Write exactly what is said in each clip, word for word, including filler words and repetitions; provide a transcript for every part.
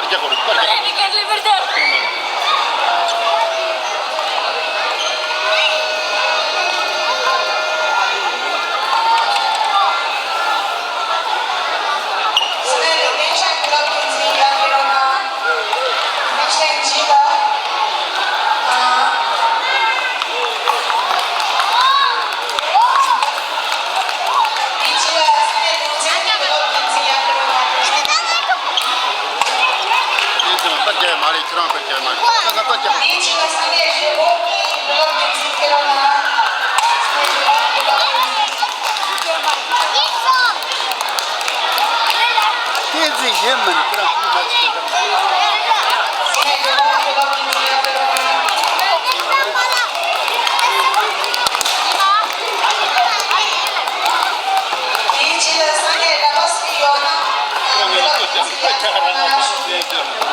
རྒྱག་དགོས་རེད། པར་རྒྱག་དགོས་རེད། དེ་ཙམ་པར་རྒྱག་ཡ་མ་རེད། ཁྱེད་རང་པར་རྒྱག་ཡ་མ་རེད། ཁ་ཁ་པར་རྒྱག་དགོས། བསྟན་འཛིན་གཞན་མིན་ཁྱེད་རང་ཐུགས་མ་ཆུད་དེ་འདྲ།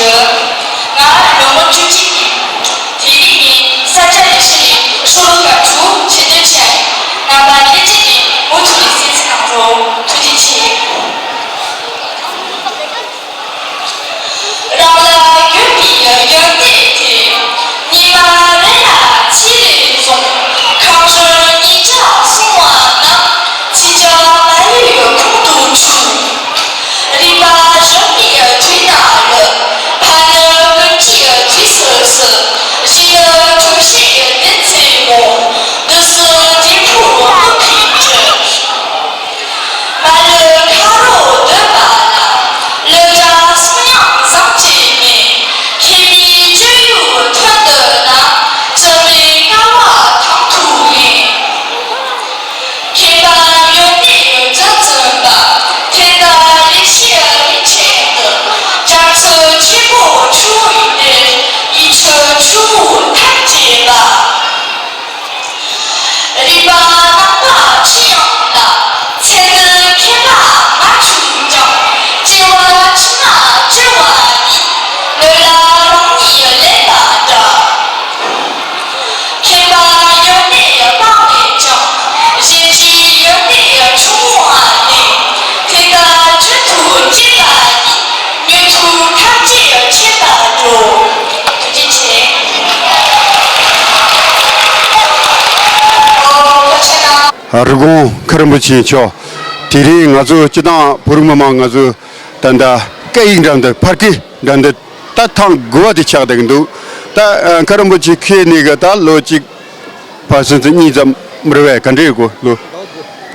ཡོད། ང་ལོ་ངོ་བཅུ་གཅིག་ཡིན། དེ་རིང་ནི་ས་སྐྱ་ལེགས་བཤད་ཀྱི་ཤོ་ལོ་ཀ་དྲུག་ཆེད་སྟོན་བྱས། རྣམ་པ་ལྷན་རྒྱས་ཀྱིས་མུ་མཐུད་ནས་གསན་གཟིགས་གནང་རོགས། ཐུགས་རྗེ་ཆེ། རང་ལ་ཡོད་པའི་ཡོན་ཏན་དེ། ཉི་མ་རེ་ལ་ཚིག་རེ་བཟུང་། ཁ་སྦྱོར་ཉིན་ཞག་སོང་བ་ན། ཚིག་ཀྱང་མ་ལུས་ཁོང་དུ་ཆུད། རིག་པ་གཞོན་པའི་དུས་ན་ལོ། ཕ་ནི་ཀུན་གྱི་རྗེས་སུ་ཟད། རྗེ་ཡི་དྲུང་བཞེས་བསྟེན་ཚེ་མོ། བདུད་རྩི་འབྲས་བུ་སྨིན་པའི་ཁྲོད། མ་ལུས་ཁ་རོག་སྡོད་པ་ན། ལུས་དང་གསུང་དབྱངས་བཟང་དྲི་མེད། མཁས་པའི་སྤྱོད་ཡུལ་དོན་བསྡུ་ན། བཅོམ་པའི་དཀའ་བ་དང་དུ་ལེན། མཁས་པ་ཡོན་ཏན་རྒྱ་ཆེན་པ། དེ་ལྟར་ལེགས་བཤད་རིན་ཆེན་དུ། རྒྱ་མཚོ་ཆེན་པོ་ཆུ་བོའི་གཏེར། ཡིད་ཆེས་ཆུ་བོ་ཐམས་ཅད་པ། རིག་པ་རྣམ་པ་ཅི་ཡང་ལ། ཚེ་འདི་མཁས་པ་མ་བྱུང་ཀྱང་། སྐྱེ་བ་ཕྱི་མ་སྐྱེ་བ་ཉིད། ལུས་ལ་རང་ཉིད་ལེན་པ་འདྲ། མཁས་པ་ཡོན་ཏན་སྤངས་པས་ཀྱང་། གཞན་གྱི་ཡོན་ཏན་ཆུང་བ་ལས། དེ་ལྟར་རྒྱུན་དུ་སྐྱེ་བ་ཉིད། མྱུར་དུ་ཐམས་ཅད་མཁྱེན་པར་འགྲོ། ཐུགས་རྗེ་ཆེ། ཨོ། ཐུགས་རྗེ་ཆེ། རི་ཀོན་མཁན་རིན་པོ་ཆེ་མཆོག་དེ་རིང་ང་ཚོ་སྤྱི་བཏང་བོད་རིགས་མི་མང་ང་ཚོ་ད་ལྟ་སྐད་ཡིག་འགྲན་བསྡུར་ཕ་སྐད་འགྲན་བསྡུར་ད་ཐེངས་དགུ་པ་དེ་ཆགས་བསྡད་ཀྱི་འདུག་ད་ཨ་མཁན་རིན་པོ་ཆེ་ཁྱེད་ནས་གི་ད་ལོ་གཅིག་ཕར་ཕྱིན་ཚེ་གཉིས་ཙམ་རེད་པས། ག་འདྲས་གོ་ལོ།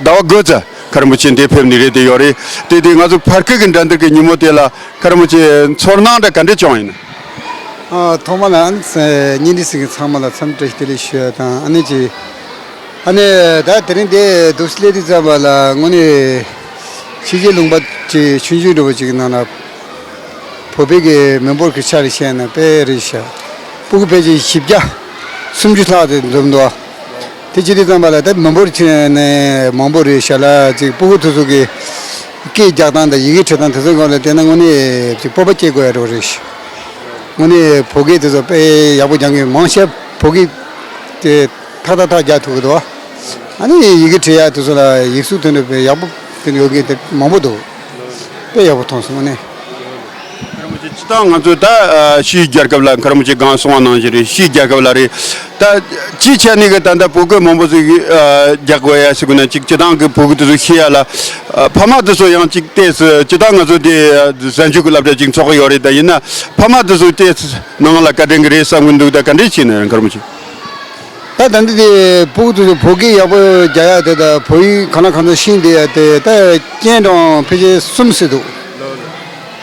ཟླ་བ་དགུ་ཙམ་མཁན་རིན་པོ་ཆེ་འདིར་ཕེབས་ནས་རེད་དེ་ཡོད་རེད། དེ་དེ་ང་ཚོ་ཕ་སྐད་ཀྱི་འགྲན་བསྡུར་གྱི་ཉིན་མོ་དེ་ལ་མཁན་རིན་པོ་ཆེ་ཚོར་སྣང་འདྲ་ག་འདྲས་བྱུང་ཡིན་ན། ཨ། ཐོག་མ་ལ་ཨ་ནི་བརྙན་འཕྲིན་གཟིགས་མཁན་ཚང་མ་ལ་འཚམས་འདྲི་བཀྲ་ཤིས་བདེ་ལེགས་ཞུ་ཡ་དང་། ཨ་ནི་ཅི། ཨ་ནི་ད་དེ་རིང་འདི་འདུག་སེ་སླེབས་དུས་ཙམ་པ་ལ་དངོས་གནས་ཕྱི་རྒྱལ་ལུང་པ་ཅིག་ཆུང་ཆུང་འདྲ་པོ་ཅིག་ནང་ལ་བོད་པའི་གི་མི་འབོར་གྱི་ཆ་ལ་བཤད་ན་དཔེ་རེད་ཤག་སྤུ་གུ་ཕལ་ཆེར་བཞི་བརྒྱ་སུམ་ཅུ་ལྷག་དེ་འཛོམས་འདུག་དེ་བྱེད་དུས་ཙམ་པ་ལ་ད་མི་འབོར་ཆེ་ནས་མང་པོ་རེད་ཤག་ལ་ཅིག་སྤུ་གུ་དེ་ཚོ་གི་སྐད་རྒྱག་སྟངས་དང་ཡི་གེ་འབྲི་སྟངས་དེ་ཚོའི་སྐོར་ལ་བལྟས་ན་དངོས་གནས་ཅིག་སྤོབས་པ་སྐྱེ་དགོས་ཡ་འདྲ་པོ་རེད་ཤག་དངོས་གནས་བོད་སྐད་དེ་ཚོ་དཔེ་ཡག་པོ་སྦྱང་གི། མང་ཆེ་བོད་སྐད་དེ་ཐག་ཐག་ཐག་རྒྱག་ཐུབ་ཀྱི་འདུག་ཨ་ནི་ཡི་གེ་འབྲི་ཡ་དེ་ཚོ་ལ་ཡིག་གཟུགས་དོན་འགྲོ་དཔེ་ཡག་པོ་དེ་ཡོད་མཁན་དེ་མང་པོ་འདུག་དཔེ་ཡག་པོ་མཐོང་སོང་ཨ་ནི། སྤྱིར་བཏང་ང་ཚོ་ད་ཕྱིའི་རྒྱལ་ཁབ་ལ་མཁན་རིན་པོ་ཆེ་གང་གསུང་བ་ནང་བཞིན་རེད། ཕྱིའི་རྒྱལ་ཁབ་ལ་རེད། ད་སྤྱིའི་ཆ་ནས་གི་ད་ལྟ་བོད་སྐད་མང་པོ་ཟིག་རྒྱག་དགོས་ཡ་ཟེར་དགོས་ན་ཅིག་སྤྱིར་བཏང་གི་བོད་སྐད་དེ་ཚོ་ཤེས་ཡ་ལ་ཕ་མ་དེ་ཚོ་ཡང་ཅིག་ཏོག་ཙམ་སྤྱིར་བཏང་ང་ཚོ་དེ་གཟའ་མཇུག་གི་སློབ་གྲྭ་ཅིག་འཚོགས་ཀྱི་ཡོད་རེད། ད་ཡིན་ན་ཕ་མ་དེ་ཚོ་ཏོག་ཙམ་ནང་ལ་བཀའ་དྲིན་གི་རེད་བསམ་གི་འདུག་ད་ག་འདྲས་བྱས་ན་མཁན་རིན་པོ་ཆེ། ད་ད་འདི་དེ་སྤུ་གུ་དེ་ཚོ་བོད་སྐད་ཡག་པོ་རྒྱག་ཡ་དེ་དང་བོད་ཡིག་གང་ལ་གང་འཚམ་ཤེས་བསྡད་ཡ་དེ་ད་རྐྱེན་གྲངས་ཕལ་ཆེར་གསུམ་ཟེར་འདུག་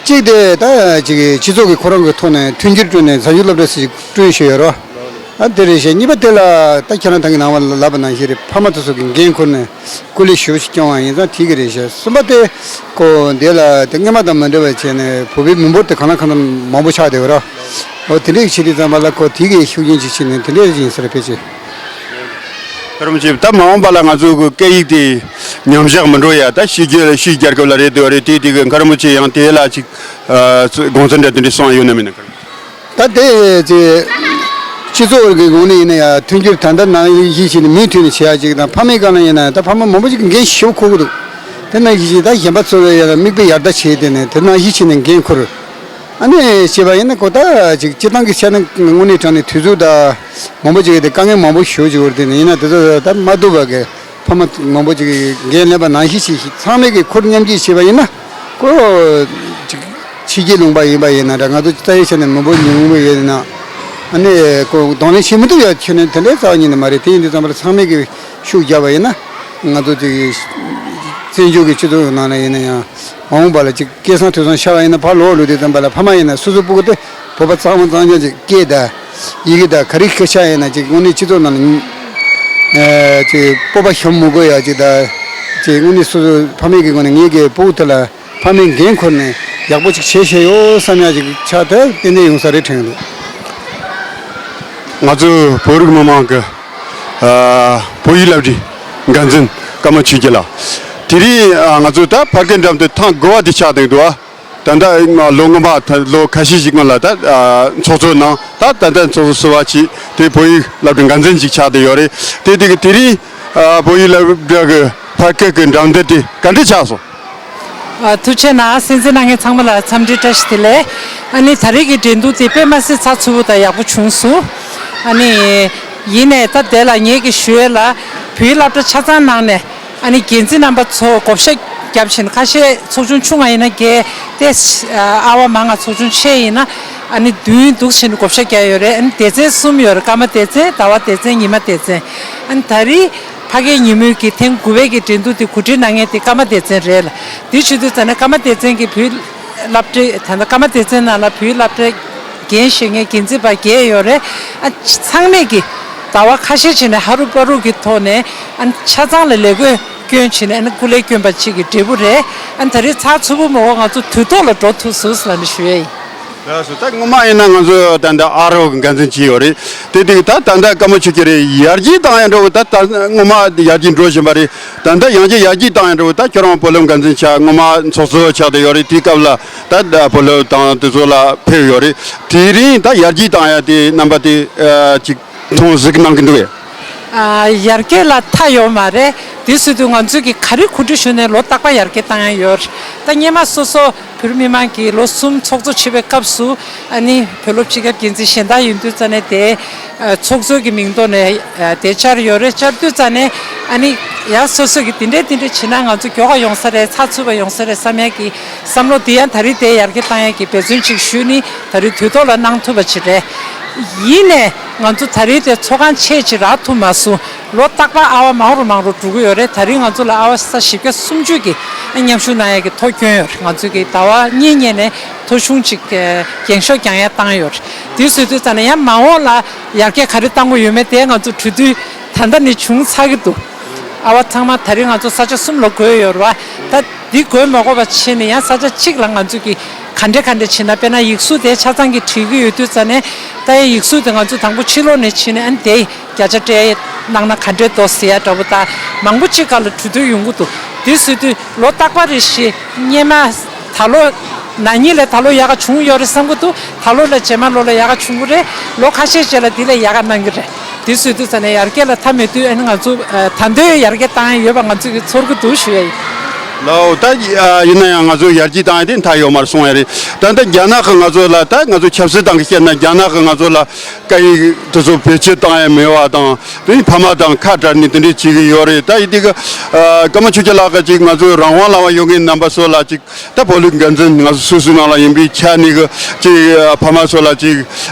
གཅིག་དེ་ད་ཅིག་སྤྱི་ཚོགས་ཀྱི་ཁོ་རང་གི་ཐོག་ནས་མཐུན་འགྱུར་བསྐྲུན་ནས་གཟའ་མཇུག་སློབ་གྲྭ་ཟེར་ཞིག་བསྐྲུན་བཞིན་ཡོད་རེད་བ། ཨ་དེ་རེད་ཤག་གཉིས་པ་དེ་ལ་ད་ཁྱེད་རང་ད་གིན་ནང་པ་ལབ་པ་ནང་བཞིན་རེད། ཕ་མ་དེ་ཚོ་གི་འགན་ཁུར་ནས་སྐུ་ལས་ཞེ་པོ་ཞིག་བསྐྱངས་པ་ཡིན་ཙང་དེ་གི་རེད་ཤག་གསུམ་པ་དེ་ཁོ་འདི་ལ་དེ་སྔོན་མ་དང་མི་འདྲ་བ་བྱས་ནས་བོད་པའི་མི་འབོར་དེ་གང་ལ་གང་འཚམ་མང་པོ་ཆགས་བསྡད་ཡོད་རེད། འོ་དེ་འདྲས་བྱེད་དུས་ཙམ་པ་ལ་ཁོ་དེ་གི་ཤུགས་རྐྱེན་ཅིག་བྱས་ནས་དེ་འདྲས་ཡིན་ས་རེད་ཕལ་ཆེར། ད་རུང་ཅིག་ད་མ་འོངས་པ་ལ་ང་ཚོ་གི་སྐད་ཡིག་དེ་ཉམས་ཆག་མི་འགྲོ་ཡ། ད་ཕྱི་རྒྱལ་ཕྱིའི་རྒྱལ་ཁབ་ལ་རེད་འདུག་རེད། དེ་དེ་གི་མཁན་རིན་པོ་ཆེ་ཡང་དེ་ལ་ཅིག་ཨ་དགོངས་ཚུལ་འདྲ་དེ་འདྲས་གསུངས་ཡོད་ན་མེད་ན། ད་དེ་ཅིག་སྤྱི་ཚོགས་ཀྱི་ངོས་ནས་ཡིན་ན་ཡང་མཐུན་འགྱུར་ད་ལྟ་ནང་བཞིན་བྱས་ནས་མུ་མཐུད་ནས་བྱེད་ཡ་ཅིག་དང་། ཕ་མའི་སྒང་ལ་ཡིན་ན་ད་ཕ་མ་མང་པོ་ཅིག་གི་འགན་ཞེ་པོ་འཁུར་གི་འདུག་དེ་ནང་བཞིན་བྱས་ད་གཞན་པ་ཚོ་ལ་ཡང་མིག་དཔེ་ཡར་ལྟ་བྱས། དེ་ནས་དེ་ནང་བཞིན་བྱས་ནས་འགན་འཁུར། ཨ་ནི་བྱས་པ་ཡིན་ན་ཁོ་ད་ཅིག་སྤྱིར་བཏང་གི་ཆ་ནས་དངོས་གནས་དྲང་གནས་དུས་ཚོད་ད་མང་པོ་ཅིག་དེ་དཀའ་ངལ་མང་པོ་ཞེ་པོ་ཅིག་ཡོད་རེད། དེ་ནས་ཡིན་ན་དེ་ཚོ་ད་མ་ཐུབ་པ་གི་ཕ་མ་མང་པོ་ཅིག་གིས་འགན་ལེན་པ་ནང་བཞིན་བྱས་ཚང་མས་གི་ཁུར་མཉམ་སྐྱེད་བྱས་པ་ཡིན་ན་ཁོ་ཅིག་ཕྱི་རྒྱལ་ལུང་པ་ཡིན་པ་ཡིན་ན་འདྲ། ང་ཚོ་རྩ་བའི་ཆ་ནས་མི་འབོར་ཉུང་ངུ་ཡོད་ན་ཨ་ནི་ཁོ་གདོང་ལེན་བྱེད་མི་ཐུབ་ཡ་ཁྱོན་ནས་དེ་འདྲའི་རྩ་བ་ཉིད་ནས་མ་རེད། དེ་ཡིན་དུས་ཙམ་པ་ལ་ཚང་མས་གི་ཤུགས་རྒྱབ་པ་ཡིན་ན་ང་ཚོ་ཅིག་བཙན་བྱོལ་གྱི་སྤྱི་ཚོགས་ནང་ལ་ཡིན་ན་ཡང་མ་འོངས་པ་ལ་ཅིག་སྐལ་བཟང་ཐོས་བསམ་ཤར་བ་ཡིན་ན་ཕར་ལོག་ལོས་དུས་ཙམ་པ་ལ་ཕ་མ་ཡིན་ན་སོ་སོའི་སྤུ་གུ་དེ་བོད་པ་གཙང་མ་གཙང་རྐྱང་ཅིག་སྐད་དང་ཡི་གེ་དང་ག་རེ་སྐད་ཆ་ཡིན་ན་ཅིག་དངོས་གནས་སྤྱི་ཚོགས་ནང་ལ་ཨ་ཅིག་སྤོབས་པ་ཞུམ་མི་དགོས་ཡ་ཅིག་དང་། ཅིག་དངོས་གནས་སོ་སོའི་ཕ་མའི་གི་ངོས་ནས་ངའི་གི་སྤུ་གུ་དེ་ལ་ཕ་མའི་འགན་ཁུར་ནས་ཡག་པོ་ཅིག་བྱེད་ཤེས་ཡོད་བསམ་ཡ་ཅིག་ཆགས་ཐལ། ཏན་ཏན་ཡོང་ས་རེད་དྲན་གི་འདུག་ང་ཚོའི་བོད་རིགས་མི་མང་གི་ཨ་བོད་ཡིག་སློབ་གྲྭའི་འགན་འཛིན་ཀརྨ་ཆོས་རྒྱལ་ལགས། དེ་རིང་ཨ་ང་ཚོ་ད་ཕ་སྐད་འགྲན་བསྡུར་ཐེངས་དགུ་པ་དེ་ཆགས་བསྡད་འདུག་ཨ། ད་ལྟ་ལོ་སྔོན་མ་ད་ལོ་ཁ་ཤས་ཤིག་སྔོན་ལ་ད་ཨ་ཚོགས་གཙོ་གནང་། ད་ད་ལྟ་ཚོགས་གཙོ་ཟུར་པ་ཅིག་དེ་བོད་ཡིག་སློབ་གྲྭའི་འགན་འཛིན་ཅིག་ཆགས་བསྡད་ཡོད་རེད། དེ་དེ་གི་དེ་རིང་ཨ་བོད་ཡིག་སློབ་གྲྭ་གི་ཕར་སྐད་ཀྱི་འགྲམ་སྟོན་དེ་ག་འདྲ་ཆགས་སོང་། ཨ་ཐུགས་རྗེ་གནང་། གསན་གཟིགས་གནང་མཁན་ཚང་མ་ལ་འཚམས་འདྲི་བཀྲ་ཤིས་བདེ་ལེགས། ཨ་ནི་ད་རེས་ཀྱི་འགྲན་བསྡུར་དེ་དཔེ་མ་སྲིད་ཚགས་ཚུད་པོ་དང་ཡག་པོ་བྱུང་སོང་། ཨ་ནི་ཡིན་ནའི་ད་དེ་ལ་ངེད་ཀྱི་ཞུ་ཡས་ལ་བོད་ཡིག་སློབ་གྲྭ་ཆ་ཚང་ནང་ནས་ཨ་ནི་འགན་འཛིན་རྣམ་པ་ཚོ་བགོ་བཤའ་བརྒྱབ་བྱས་ནས། ཁ་ཤས་ཚོགས་ཆུང་ཆུང་བ་ཡིན་ན་བརྒྱད་དེ། ཨ་ཨ་བ་མང་ང་ཚོགས་ཆུང་ཆེ་ཡིན་ན་ཨ་ནི་བདུན་འདུག་བྱས་ནས་བགོ་བཤའ་བརྒྱབ་ཡོད་རེད། ཨ་ནི་སྡེ་ཚན་གསུམ་ཡོད་རེད། སྐར་མ་སྡེ་ཚན། ཟླ་བ་སྡེ་ཚན། ཉི་མ་སྡེ་ཚན། ཨ་ནི་ད་རེས་ཕ་གིའི་ཉིན་མོའི་གི་ཐེངས་དགུ་པའི་གི་འགྲན་བསྡུར་དེ་གོ་སྒྲིག་གནང་མཁན་དེ་སྐར་མ་སྡེ་ཚན་རེད་ལ། དེ་བྱེད་དུས་ཙ་ན་སྐར་མ་སྡེ་ཚན་གྱི་བོད་སློབ་གྲྭའི་ད་ལྟ་སྐར་མ་སྡེ་ཚན་ནང་ལ་བོད་སློབ་གྲྭའི་འགན་བཞེས་མཁན་འགན་འཛིན་པ་བརྒྱད་ཡོད་རེད། ཨ་ཚང་མས་ཀྱི་ཟླ་བ་ཁ་ཤས་བྱས་ནས་ཧ་རུ་པ་རུ་གི་ཐོག་ནས་ཨ་ཆ་ཚང་ལ་ལས་བགོས་སྐྱོན་བྱས་ནས་ཨ་སྐུ་ལས་བསྐྱོན་པ་གཅིག་གི་འབྲས་བུ་རེད། ཨ་ད་རེས་ཚགས་ཚུད་པོ་མ་གོ་ང་ཚོ་དུས་ཐོག་ལ་འགྲོ་ཐུབ་སོང་ལབ་ནས་ཞུ་ཡས་ཡིན། ལགས་སོ། ད་སྔོན་མ་ཡིན་ན་ང་ཚོ་ད་ལྟ་ཨ་རོགས་ཀྱི་འགན་འཛིན་བྱས་ཡོད་རེད། དེ་དུས་ད་ད་ལྟ་སྐར་མ་ཆོས་སྐྱིད་རེད། ཡར་རྒྱས་བཏང་ཡ་འགྲོ་གི། ད་ད་སྔོན་མ་ཡར་རྒྱས་འགྲོ་བཞིན་པ་རེད། ད་ལྟ་ཡང་བསྐྱར་ཡར་རྒྱས་བཏང་ཡ་འགྲོ་གི། ད་ཁྱོད་རང་བུ་སློབ་འགན་འཛིན་ཆགས། སྔོན་མ་ཚོགས་གཙོ་ཆགས་བསྡད་ཡོད་རེད། དེའི་སྐབས་ལ་ད་ད་བུ་སློབ་དང་དེ་ཚོ་ལ་ཕེབས་ཡོད་རེད། དེ་རིང་ད་ཡར་རྒྱས་བཏང་ཡ་དེ་རྣམ་པ་དེ་ཨ་ཅིག་མཐོང་གཟིགས་གནང་གི་འདུག་གས། ཨ་ཡར་རྒྱས་ལ་མཐའ་ཡོད་མ་རེད། དེ་སྲིད་དུ་ང་ཚོས་ཀྱི་ག་རེ་གོ་སྒྲིག་ཞུས་ནས་ལོ་རྟག་པར་ཡར་རྒྱས་བཏང་ཡ་ཡོད་རེད། ད་སྔོན་མ་སོ་སོ་བོད་མི་མང་གིས་ལོ་གསུམ་ཚོགས་གཙོ་བྱེད་པའི་སྐབས་སུ་ཨ་ནི་བོད་སློབ་སྤྱི་ཁྱབ་འགན་འཛིན་གཞན་དག་ཡིན་དུས་ཙ་ནས་དེ་ཨ་ཚོགས་གཙོ་གི་མིང་ཐོག་ནས་ཨ་དེ་བཅར་ཡོད་རེད། བཅར་དུས་ཙ་ནས་ཨ་ནི་ཡང་སོ་སོ་གིས་དེ་འདྲས་དེ་འདྲས་བྱེད་ན་ང་ཚོ་མགྱོགས་པ་ཡོང་ས་རེད། ཚགས་ཚུད་པ་ཡོང་ས་རེད་བསམ་ཡ་གི་བསམ་བློ་དེ་ཡང་ད་རེས་དེ་ཡར་རྒྱས་བཏང་ཡ་གི་འབད་བརྩོན་ཅིག་ཞུས་ནི་ད་རེས་དུས་ཐོག་ལ་གནང་ཐུབ་པ་ཅིག་རེད། ཡིན་ནས་ང་ཚོ་ད་རེས་དེ་ཚོགས་ཁང་ཆེ་ཅིག་རག་ཐུབ་མ་སོང་། ལོ་རྟག་པར་ཨ་བ་མང་རུ་མང་རུ་འགྲོ་གི་ཡོད་རེད། ད་རེས་ང་ཚོ་ལ་ཨ་བ་ས་བཞི་བརྒྱ་སུམ་ཅུ་གི་མཉམ་ཞུགས་གནང་ཡ་གི་ཐོ་བསྐྱོན་ཡོད་རེད། ང་ཚོ་གི་ཟླ་བ་གཉིས་སྔོན་ནས་ཐོ་གཞུང་ཅིག་འགེངས་ཤོག་རྒྱག་ཡ་བཏང་ཡོད་རེད། དེ་བཟོས་དུས་ཙ་ན་ཡང་མ་འོངས་ལ་ཡར་རྒྱས་ག་རེ་བཏང་དགོས་ཡོད་མེད་དེ་ང་ཚོ་གྲོས་བསྡུར་ད་ལྟ་ནས་བྱུང་ཚར་གི་འདུག། ཨ་བ་ཚང་མ་ད་རེས་ང་ཚོ་ས་ཆ་གསུམ་ལ་བགོས་ཡོད་རེད་བ། ད་འདི་བགོས་མ་དགོས་པ་བྱས་ནས་ཡང་ས་ཆ་གཅིག་ལ་ང་ཚོ་གི་ག་འདྲས་ག་འདྲས་བྱེད་ན། དཔེར་ན་ཡིག་གཟུགས་དེ་ཆ་ཚང་གི་བྲིས་ཀྱི་ཡོད་དུས་ཙ་ནས་ད་ཡང་ཡིག་གཟུགས་དེ་ང་ཚོ་དང་པོ་ཕྱི་ལོགས་ནས་བྱས་ནས་ཨ་ནི་དེ་བརྒྱ་ཆ་སྤྲད་གནང་ན་ག་འདྲས་འདུག་ཟེར་ཡ་འདྲ་པོ་དང་མང་པོ་གཅིག་སྒང་ལ་གྲོས་བསྡུར་ཡོང་གི་འདུག། དེ་བཟོས་དུས་ལོ་རྟག་པར་རེ་བཞིན་སྔོན་མ་ད་ལོ་ན་ནིང་ལས་ད་ལོ་ཡག་ག་བྱུང་ཡོད་རེད་བསམ་གི་འདུག། ད་ལོ་ལས་རྗེས་མ་ལོ་ལ་ཡག་ག་བྱུང་གི་རེད། ལོ་ཁ་ཤས་རྗེས་ལ་དེ་ལས་ཡག་ག་གནང་གི་རེད། དེ་བཟོས་དུས་ཙ་ནས་ཡར་རྒྱས་ལ་མཐའ་མེད་དུས་ཨ་ནི་ང་ཚོ་ཨ་ད་དུང་ཡར་རྒྱས་བཏང་ཡ་ཡོད་པ་ང་ཚོ་གི་ཚོར་གི་འདུག་ཞུ་ཡ་ཡིན། ལའོ། ད་ཨ་ཡིན་ན་ཡང་ང་ཚོ་ཡར་རྒྱས་བཏང་ཡ་དེ་མཐའ་ཡོད་མ་རེད་གསུང་ཡ་རེད། ད་ལྟ་རྒྱ་ནག་གི་ང་ཚོ་ལ་ད་ང་ཚོ་ཆབ་སྲིད་སྟེང་གི་བཤད་ན་རྒྱ་ནག་གི་ང་ཚོ་ལ་སྐད་ཡིག་དེ་ཚོ་བེད་སྤྱོད་བཏང་ཡ་མེད་པ་དང་དེ་ནི་ཕ་མ་དང་ཁ་བྲལ་ནས་དེ་འདྲས་བྱེད་གི་ཡོད་རེད། ད་ཡིན་དུས་ཀྱི་ཨ་ཀརྨ་ཆོས་སྐྱིད་ལགས་ཀྱིས་ཅིག་ང་ཚོའི་རང་དབང་ལབ་པ་ཡོད་མཁན་རྣམ་པ་ཚོ་ལ་ཅིག་ད་བོད་ལུགས་འགན་འཛིན་ང་ཚོ་སོ་སོའི་ནང་ལ་ཡིན་པའི་ཆ་ནས་གི་ཅིག་ཕ་མ་ཚོ་ལ་ཅིག་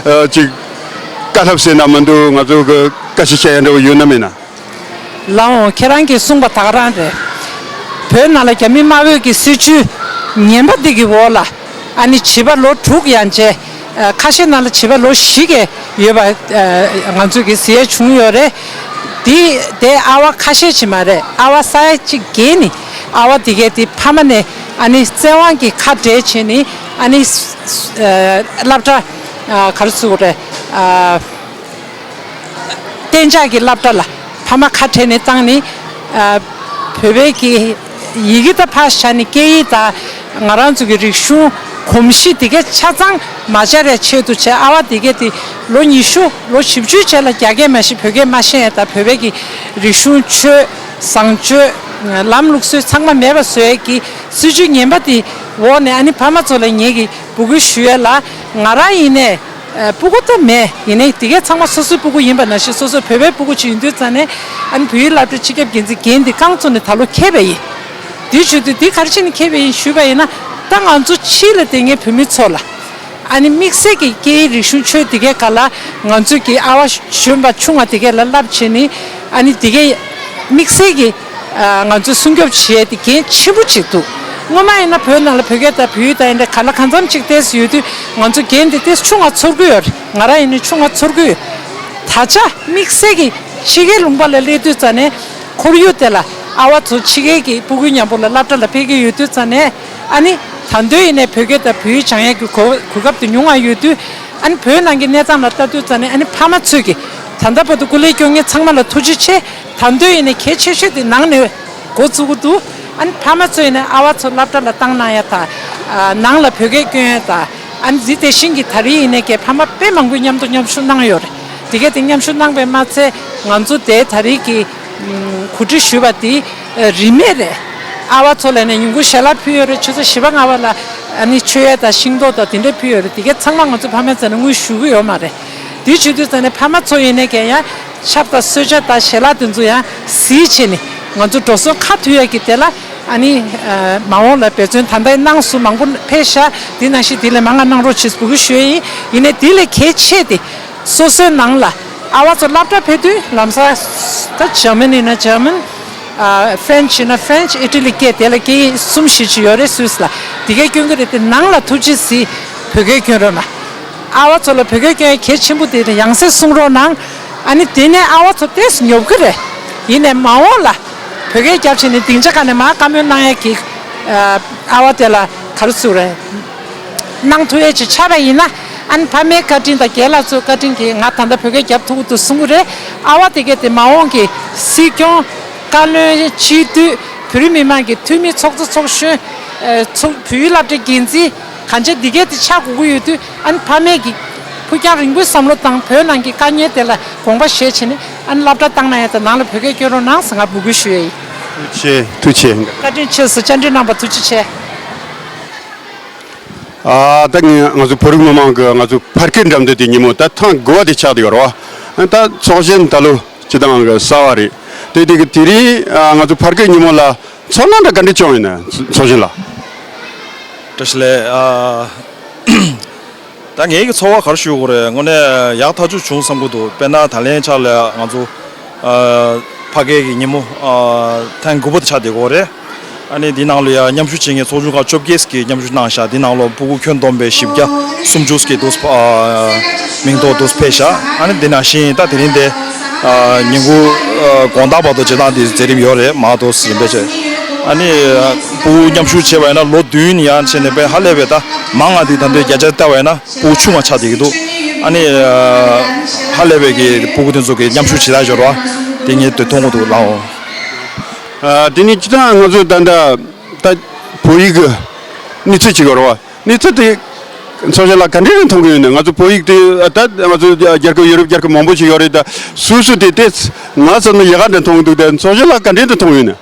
ཅིག་བཀའ་སློབ་ཟེར་ན་མི་འདུག། ང་ཚོ་གི་བཀའ་ཆོས་བཤད་ཡ་འདྲ་བོ་ཡོད་ན་མེད་ན། ལགས་འོང་། ཁྱེད་རང་གིས་གསུངས་པ་ད་ག་རང་རེད། བོད་ནང་ལ་རྒྱ་མི་དམར་པོའི་གི་སྲིད་བྱུས་ངན་པ་འདི་གི་འོག་ལ་ཨ་ནི་བྱིས་པ་ལོ་དྲུག་ཡན་ཆད་ཁ་ཤས་ནང་ལ་བྱིས་པ་ལོ་བཞི་གི་ཡོད་པ་ང་ཚོ་གི་གཟིགས་ཡ་བྱུང་ཡོད་རེད། དེ་དེ་ཨ་བ་ཁ་ཤས་ཅིག་མ་རེད། ཨ་བ་ས་ཡ་གཅིག་བརྒལ་ནི་ཨ་བ་དེ་གས་དེ་ཕ་མ་ནས་ཨ་ནི་བཙན་དབང་གིས་ཁ་བྲལ་བྱས་ནི་ཨ་ནི་སློབ་གྲྭ་ག་རེ་ཟེར་དགོས་རེད། གཏན་འཇགས་ཀྱི་སློབ་གྲྭ་ལ་ཕ་མ་ཁ་བྲལ་ནས་བཏང་ནི་བོད་པའི་གི་ཡི་གེ་ད་ཕར་བཞག་ནས་སྐད་ཡིག་དང་ང་རང་ཚོ་གི་རིག་གཞུང་གོམས་གཤིས་དེ་གས་ཆ་ཚང་མ་སྦྱར་ཡ་ཆེད་དུ་བྱས། ཨ་བ་དེ་གས་དེ་ལོ་ཉི་ཤུ་ལོ་བཞི་བཅུ་རྗེས་ལ་རྒྱ་སྐད་མ་ཤེས་བོད་སྐད་མ་ཤེས་ཡ་དང་བོད་པའི་གི་རིག་གཞུང་ཆོས་བཟང་སྤྱོད་ལམ་ལུགས་སྲོལ་ཚང་མ་མེད་པ་བཟོ་ཡ་གི་སྲིད་བྱུས་ངན་པ་དེ་འོག་ནས་ཨ་ནི་ཕ་མ་ཚོ་ལ་ངེད་ཀྱི་འབོད་སྐུལ་ཞུ་ཡ་ལ་ང་རང་ཡིན་ནས། ཨ་སྤུ་གུ་ད་མེད། ཡིན་ནའི་དེ་གས་ཚང་མ་སོ་སོའི་སྤུ་གུ་ཡིན་པ་ནང་བཞིན་སོ་སོ་བོད་པའི་སྤུ་གུ་ཅིག་ཡིན་དུས་ཙང་ནས་ཨ་ནི་བོད་ཡིག་སློབ་གྲྭའི་སྤྱི་ཁྱབ་འགན་འཛིན་འགན་འདི་རྐང་བཙུགས་ནས་ད་ལོ་འཁེལ་བ་ཡིན། དེ་བྱེད་དུས་འདི་ག་རེ་བྱས་ནས་འཁེལ་བ་ཡིན་ཞུས་པ་ཡིན་ན། ད་ང་ཚོ་ཕྱི་ལ་བསྡད་མཁན་བོད་མི་ཚོ་ལ་ཨ་ནི་དམིགས་བསལ་གྱི་སྐད་ཡིག་རིག་གཞུང་ཆོས་དེ་གས་སྒང་ལ་ང་ཚོ་གི་ཨ་བ་གཞོན་པ་ཆུང་བ་དེ་གས་ལ་བསླབ་བྱས་ནས་ཨ་ནི་དེ་གས་དམིགས་བསལ་གྱི་ང་ཚོས་སྲུང་སྐྱོབ་བྱེད་ཡས་དེ་འགན་ཆེན་པོ་ཅིག་འདུག། སྔོན་མ་ཡིན་ན་བོད་ནང་ལ་བོད་སྐད་དང་བོད་ཡིག་དང་ཡིན་ན་ག་ལ་གང་འཚམ་ཅིག་ཏོག་ཙམ་ཡོད་དུས་ང་ཚོ་འགན་དེ་ཏོག་ཙམ་ཆུང་ང་ཚོར་གྱི་ཡོད་རེད། ང་རང་ཡིན་ནའི་ཆུང་ང་ཚོར་གྱི་ཡོད། ད་ཆ་དམིགས་བསལ་གྱི་ཕྱི་རྒྱལ་ལུང་པ་ལ་སླེབས་དུས་ཙང་ནས་ཁོར་ཡུག་དེ་ལ་ཨ་བ་ཚོ་ཕྱི་རྒྱལ་གྱི་སྤུ་གུའི་མཉམ་པོ་ལ་སློབ་གྲྭ་ལ་ཕེབས་ཀྱི་ཡོད་དུས་ཙང་ནས་ཨ་ནི་ད་དུང་ཡིན་ནའི་བོད་སྐད་དང་བོད་ཡིག་སྦྱང་ཡས་ཀྱི་གོ་གོ་སྐབས་དེ་ཉུང་ང་ཡོད་དུས་ཨ་ནི་བོད་ནང་གི་གནས་སྟངས་ལ་ལྟ་དུས་ཙང་ནས་ཨ་ནི་ཕ་མ་ཚོས་ཀྱི་ད་ལྟ་བར་དུ་སྐུ་ལས་སྐྱོན་མཁན་ཚང་མ་ལ་ཐུགས་རྗེ་ཆེ། ད་དུང་ཡིན་ནའི་གལ་ཆེ་ཤོས་དེ་ནང་ནས་འགོ་བཙུགས་ཀྱི་འདུག། ཨ་ནི་ཕ་མ་ཚོ་ཡིན་ནའི་ཨ་བ་ཚོ་སློབ་གྲྭ་ལ་བཏང་གནང་ཡ་དང་ ཨ་ནང་ལ་བོད་སྐད་སྐྱོན་ཡས་དང་། ཨ་ནི་འཛི་དེ་བཞིན་གྱི་ད་རེས་ཡིན་ནའི་ཀྱེ་ཕ་མ་དཔེ་མང་པོས་མཉམ་དུ་མཉམ་ཞུགས་གནང་ཡོད་རེད། དེ་གས་དེ་མཉམ་ཞུགས་གནང་པས་མ་ཚད་ང་ཚོ་དེ་ད་རེས་ཀྱི་ཨམ་གོ་སྒྲིག་ཞུས་པ་དེ་རིན་མེད་རེད། ཨ་བ་ཚོ་ལ་ནས་ཉིན་གུང་ཞལ་ལག་ཕུལ་ཡོད་རེད། ཆུ་ཚོད་བཞི་པ་ལྔ་པ་ལ་ཨ་ནི་མཆོད་ཡས་དང་ཤིང་ཏོག་དང་དེ་འདྲས་ཕུལ་ཡོད་རེད། དེ་གས་ཚང་མ་ང་ཚོ་ཕ་མའི་རྩ་ནས་དངུལ་ཞུ་གི་ཡོད་མ་རེད། དེ་བྱེད་དུས་ཙང་ནས་ཕ་མ་ཚོ་ཡིན་ནའི་ཀྱེ་ཡང་ཆབ་དང་གསོལ་ཇ་དང་ཞལ་ལག་དེ་ཚོ་ཡང་གཟིགས་བྱས་ནས་ང་ཚོ་འགྲོ་སོང་ཁ་ཐུག་ཡས་ཀྱི་དེ་ལ་ཨ་ནི་ཨ་མ་འོངས་ལ་འབད་བརྩོན་ད་ལྟ་གནང་སོང་། མང་པོ་ཕེབས་ཤག་དེ་ནང་བཞིན་དེ་ལས་མང་ང་གནང་རོགས་བྱེད་ཟེར་འབོད་སྐུལ་ཞུ་ཡས་ཡིན། ཡིན་ནའི་དེ་ལས་གལ་ཆེ་དེ་སོ་སོའི་ནང་ལ་ཨ་བ་ཚོ་སློབ་གྲྭ་ཕེབས་དུས་ལམ་སང་ད་འཇར་མན་ཡིན་ན་འཇར་མན། ཨ་ཧྥ་རན་ཆི་ཡིན་ན་ཧྥ་རན་ཆི། ཨི་ཊ་ལི་སྐད་དེ་ལ་སྐད་ཡིག་གསུམ་བཞི་ཅིག་ཡོད་རེད་སུད་སི་ལ། དེ་གས་སྐྱོན་གྱི་རེད་དེ། ནང་ལ་ཐུགས་རྗེ་གཟིགས་བོད་སྐད་སྐྱོན་རོགས་གནང་། ཨ་བ་ཚོ་ལ་བོད་སྐད་སྐྱོན་ཡས་གལ་ཆེན་པོ་དེ་རེད། ཡང་སེ་གསུང་རོགས་གནང་། ཨ་ནི་དེ་ནས་ཨ་བ་ཚོ་ཏོག་ཙམ་ཉོབ་ཀྱི་རེད། ཡིན་ནའི་མ་འོངས་ལ་བོད་སྐད་རྒྱབ་བྱས་ནས་སྡིངས་ཆ་ཁག་ནས་མར་བཀའ་མོལ་གནང་ཡས་ཀྱི་ཨ་ཨ་བ་དེ་ལ་ག་རེ་ཟེར་དགོས་རེད། གནང་ཐུབ་ཡས་ཅིག་ཆགས་པ་ཡིན་ན། ཨ་ནི་ཕ་མའི་བཀའ་དྲིན་དང་རྒན་ལགས་ཚོའི་བཀའ་དྲིན་གྱིས་ང་ད་ལྟ་བོད་སྐད་རྒྱབ་ཐུབ་ཀྱི་འདུག་གསུང་གི་རེད། ཨ་བ་དེ་གས་དེ་མ་འོངས་ཀྱི་སྲིད་སྐྱོང་། བཀའ་བློན། སྤྱི་འཐུས། བོད་རིགས་མི་མང་གི་འཐུས་མི། ཚོགས་གཙོ། ཚོགས་གཞོན། ཨ་ཚོགས། བོད་ཡིག་སློབ་གྲྭའི་འགན་འཛིན། གང་བྱས་འདི་གས་དེ་ཆགས་དགོས་ཀྱི་ཡོད་དུས། ཨ་ནི་ཕ་མས་ཀྱི་ཕུགས་རྒྱང་རིང་པོའི་བསམ་བློ་དང་བོད་ནང་གི་དཀའ་ངལ་དེ་ལ་དགོངས་པ་བཞེས་བྱས་ནས། ཨ་ནི་སློབ་གྲྭ་བཏང་གནང་ཡས་དང་ནང་ལ་བོད་སྐད་སྐྱོན་རོགས་གནང་ཟེར་ང་འབོད་སྐུལ་ཞུ་ཡས་ཡིན། ཐུགས་རྗེ་ཆེ། ཐུགས་རྗེ་ཆེ། བཀའ་དྲིན་ཆེ་ཟེར། བཅར་འདྲི་གནང་བར་ཐུགས་རྗེ་ཆེ། ཨ་ད་ངས་ང་ཚོ་བོད་རིགས་མི་མང་གི་ང་ཚོ་ཕ་སྐད་འགྲན་བསྡུར་དེ་ཉིན་མོ་ད་ཐེངས་དགུ་པ་དེ་ཆགས་བསྡད་ཡོད་རེད་བ། ཨ་ད་ཚོགས་གཞོན་ད་ལོ་སྤྱི་བཏང་གི་གསར་བ་རེད། དེ་དེ་གི་དེ་རིང་ཨ་ང་ཚོ་ཕ་སྐད་ཉིན་མོ་ལ་ཚོར་སྣང་འདྲ་ག་འདྲ་བྱུང་ཡོད་ན། ཚོགས་གཞོན་ལགས། བཀྲ་ཤིས་བདེ་ལེགས། ཨ་ད་ངའི་གི་ཚོར་བ་ག་རེ་ཞུ་དགོས་རེད། དངོས་གནས་ཡག་ཐག་ཆོད་བྱུང་བསམ་གྱི་འདུག་དཔེར་ན་ད་ལན་ཆ་ལ་ང་ཚོ་ཨ་ཕ་སྐད་ཀྱི་ཉིན་མོ་ཨ་ཐེངས་དགུ་པ་དེ་ཆགས་བསྡད་ཡོད་རེད། ཨ་ནི་འདི་ནང་ལ་ཡང་མཉམ་ཞུགས་བྱེད་མཁན་ཚོགས་ཆུང་ཁག་བཅོ་བརྒྱད་ཀྱིས་མཉམ་ཞུགས་གནང་ཤག་འདི་ནང་ལ་སྤུ་གུ་ཁྱོན་བསྡོམས་པའི་བཞི་བརྒྱ་སུམ་ཅུ་ཀྱི་འདུག་ཨ་མིང་ཐོ་འདུག་ཕེབས་ཤག་ཨ་ནི་འདི་ནང་བཞིན་ད་དེ་རིང་དེ་ཨ་ཉིན་གུང་ཨ་དགོང་དག་བར་དུ་བྱེད་སྟངས་དེ་མཛད་རིམ་ཡོད་རེད། མ་གཏོགས་རིམ་པས་བྱས། ཨ་ནི་ཨ་སྤུ་གུ་མཉམ་ཞུགས་བྱས་པ་ཡིན་ན་ལོ་བདུན་ཡན་ཆད་ནས་དཔེ་ཧ་ལས་པའི་ད་མང་ང་དེ་ད་ལྟའི་བརྒྱ་ཆ་བལྟས་པ་ཡིན་ན། སྤུ་གུ་ཆུང་བ་ཆགས་བསྡད་ཀྱི་འདུག་ཨ་ནི་ཧ་ལས་པའི་གི་སྤུ་གུ་དེ་ཚོ་གི་མཉམ་ཞུགས་བྱེད་ཡག་འབྱོར་བ་དེ་ངས་དེ་མཐོང་གི་འདུག་ལགས། ཨ་དེ་ནི་སྤྱིར་བཏང་ང་ཚོ་ད་ལྟ་ད་བོད་ཡིག་གི་གནས་ཚུལ་ཅིག་ཡོད་རེད་བ། གནས་ཚུལ་དེ་ཚོགས་གཞོན་ལགས་ག་འདྲས་རེད་མཐོང་གི་ཡོད་ན། ང་ཚོ་བོད་ཡིག་དེ་ད་ང་ཚོ་རྒྱལ་ཁབ་ཡོ་རོབ་རྒྱལ་ཁབ་མང་པོ་ཞིག་ཡོད་རེད། ད་སུད་སི་དེ་དེ་ང་བསམ་ན་ཡག་ག་འདྲ་མཐོང་གི་འདུག་ད་ཚོགས་གཞོན་ལགས་ག་འདྲས་རེད་མཐོང་གི་ཡོད་ན།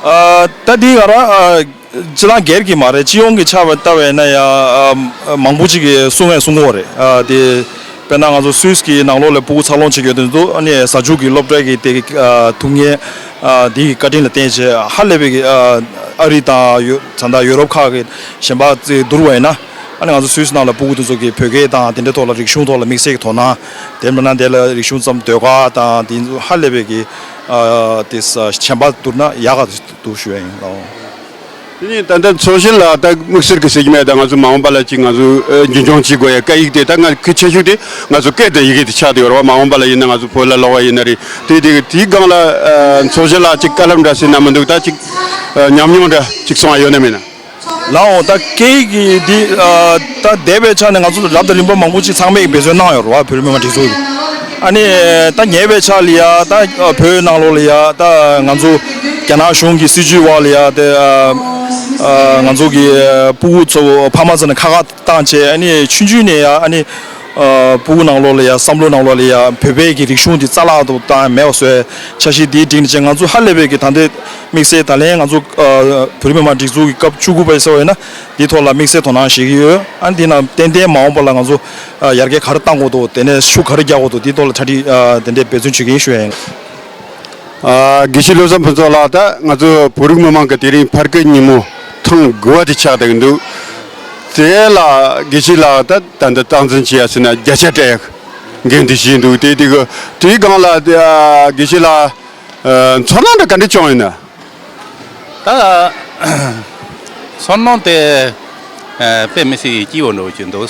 ཨ་ད་འདི་ག་ར་ཨ་སྤྱི་བཏང་སྒེར་གྱི་མ་རེད། སྤྱི་ཡོངས་ཀྱི་ཆ་བ་ལྟ་བས་ན་ཡང་ཨ་མང་པོ་ཅིག་གིས་གསུང་བས་གསུང་གི་ཡོད་རེད། ཨ་དེ་དཔེར་ན་ང་ཚོ་སུད་སི་གི་ནང་ལོགས་ལ་སྤུ་གུ་འཚར་ལོངས་བྱེད་ཀྱི་ཡོད་དེ་ཚོ་ཨ་ནི་གཟའ་མཇུག་གི་སློབ་གྲྭ་གི་དེ་གི་ཨ་ཐུག་མཁན་ཨ་དེ་གི་བཀའ་དྲིན་ལ་བརྟེན་བྱས་ཧ་ལས་པའི་གི་ཨ་ཨ་རི་དང་ཡོ་ད་ལྟ་ཡོ་རོབ་ཁག་གི་གཞན་པ་ཚོ་བསྡུར་བ་ཡིན་ན། ཨ་ནི་ང་ཚོ་སུད་སི་ནང་ལ་སྤུ་གུ་དེ་ཚོ་གི་བོད་སྐད་དང་དེ་འདྲའི་ཐོག་ལ་རིག་གཞུང་ཐོག་ལ་དམིགས་བསལ་གྱི་དོ་སྣང་། དེ་མིན་ན་དེ་ལ་རིག་གཞུང་ཙམ་ཟློས་གར་དང་དེ་ཚོ་ཧ་ལས་པའི་གི་ཨ་དེ་གཞན་པ་བསྡུར་ན་ཡག་ག་འདུག་ཞུ་ཡ་ཡིན། ཨོ། དེ་ནས་ད་ལྟ་ཚོགས་གཞོན་ལགས་ད་དམིགས་བསལ་གྱི་ཟེར་གྱི་མེད། ད་ང་ཚོ་མ་འོངས་པ་ལ་ཅིག་ང་ཚོ་ཨ་རྒྱུན་འཁྱོངས་བྱེད་དགོས་ཡ་སྐད་ཡིག་དེ་ད་ང་གི་ཆེ་ཤོས་དེ་ང་ཚོ་སྐད་དང་ཡི་གེ་དེ་ཆགས་བསྡད་ཡོད་རེད་བ། མ་འོངས་པ་ལ་ཡིན་ན་ང་ཚོ་བོད་ལ་ལོག་པ་ཡིན་ན་རེད། དེ་དེ་དེའི་སྒང་ལ་ཨ་ཚོགས་གཞོན་ལགས་ཅིག་བཀའ་སློབ་འདྲ་ཟེར་ན་མི་འདུག་ད་ཅིག་ཨ་ཉམས་མྱོང་འདྲ་ཅིག་གསུང་བ་ཡོད་ན་མེད་ན། ལའོ། ད་སྐད་ཡིག་གི་འདི་ཨ་ད་འདས་པའི་ཆ་ནས་ང་ཚོ་ལབ་དང་རིམ་པ་མང་པོ་ཅིག་ཚང་མས་འབད་བརྩོན་གནང་ཡོད་རེད་བ། བོད་རིགས་མི་མང་སྒྲིག་འཛུགས་ཀྱིས། ཨ་ནི་ད་ཉེ་བའི་ཆར་ལ་ཡ་ད་བོད་ནང་ལོགས་ལ་ཡ་ད་ང་ཚོ་རྒྱ་ནག་གཞུང་གི་སྲིད་བྱུས་འོག་ལ་ཡ་དེ་ཨ་ང་ཚོ་གི་སྤུ་གུ་ཚོ་ཕ་མ་ཚོ་ནས་ཁ་ཁ་བཏང་བྱས། ཨ་ནི་ཆུང་ཆུང་ནས་ཡ་ཨ་ནི་ཨ་སྤུ་གུ་ནང་ལོགས་ལ་ཡ་བསམ་བློ་ནང་ལོགས་ལ་ཡ་བོད་པའི་གི་རིག་གཞུང་འདི་རྩ་བརླག་ཏུ་བཏང་མེད་པ་བཟོས། འཆར་གཞི་འདིའི་སྒྲིག་ནས་བྱས་ང་ཚོ་ཧ་ལས་པའི་གི་ད་ལྟའི་དམིགས་བསལ་ད་ལན་ང་ཚོ་ཨ་བོད་རིགས་མི་མང་སྒྲིག་འཛུགས་ཀྱི་སྐབས་བཅུ་དགུ་པ་ཡིན་ས་བས་ན་འདིའི་ཐོག་ལ་དམིགས་བསལ་དོ་སྣང་བྱེད་ཀྱི་ཡོད། ཨ་ནི་འདི་ནང་ཏན་ཏན་མ་འོངས་པ་ལ་ང་ཚོ་ཨ་ཡར་རྒྱས་ག་རེ་གཏང་དགོས་འདུག་དེ་ནས་ཤུགས་ག་རེ་རྒྱག་དགོས་འདུག་འདིའི་ཐོག་ལ་གྲ་སྒྲིག་ཨ་དེ་འདྲའི་འབད་བརྩོན་བྱེད་ཀྱི་ཡིན་ཞུ་ཡ་ཡིན། ཨ་དགེ་བཤེས་བློ་བཟང་ཕུན་ཚོགས་ལགས། ད་ང་ཚོ་བོད་རིགས་མི་མང་གི་དེ་རིང་ཕ་སྐད་ཉིན་མོ་ཐེངས་དགུ་པ་དེ་ཆགས་བསྡད་ཀྱི་འདུག་དེ་ལ་དགེ་བཤེས་ལགས་ད་ད་འདི་སྟངས་འཛིན་བྱེད་ཡ་ཟེར་ན་བརྒྱ་ཆ་སྤྲད་ཡ་འགན་དེ་བཞེས་འདུག་དེ་དེ་གི་དེའི་སྒང་ལ་དེ་ཨ་དགེ་བཤེས་ལགས་ཨ་ཚོར་སྣང་འདྲ་ག་འདྲ་བྱུང་ཡོད་ན། ད་ཚོར་སྣང་དེ་ཨ་དཔེ་མི་སྲིད་སྐྱིད་པོ་འདྲ་བོ་ཅིག་འདུག་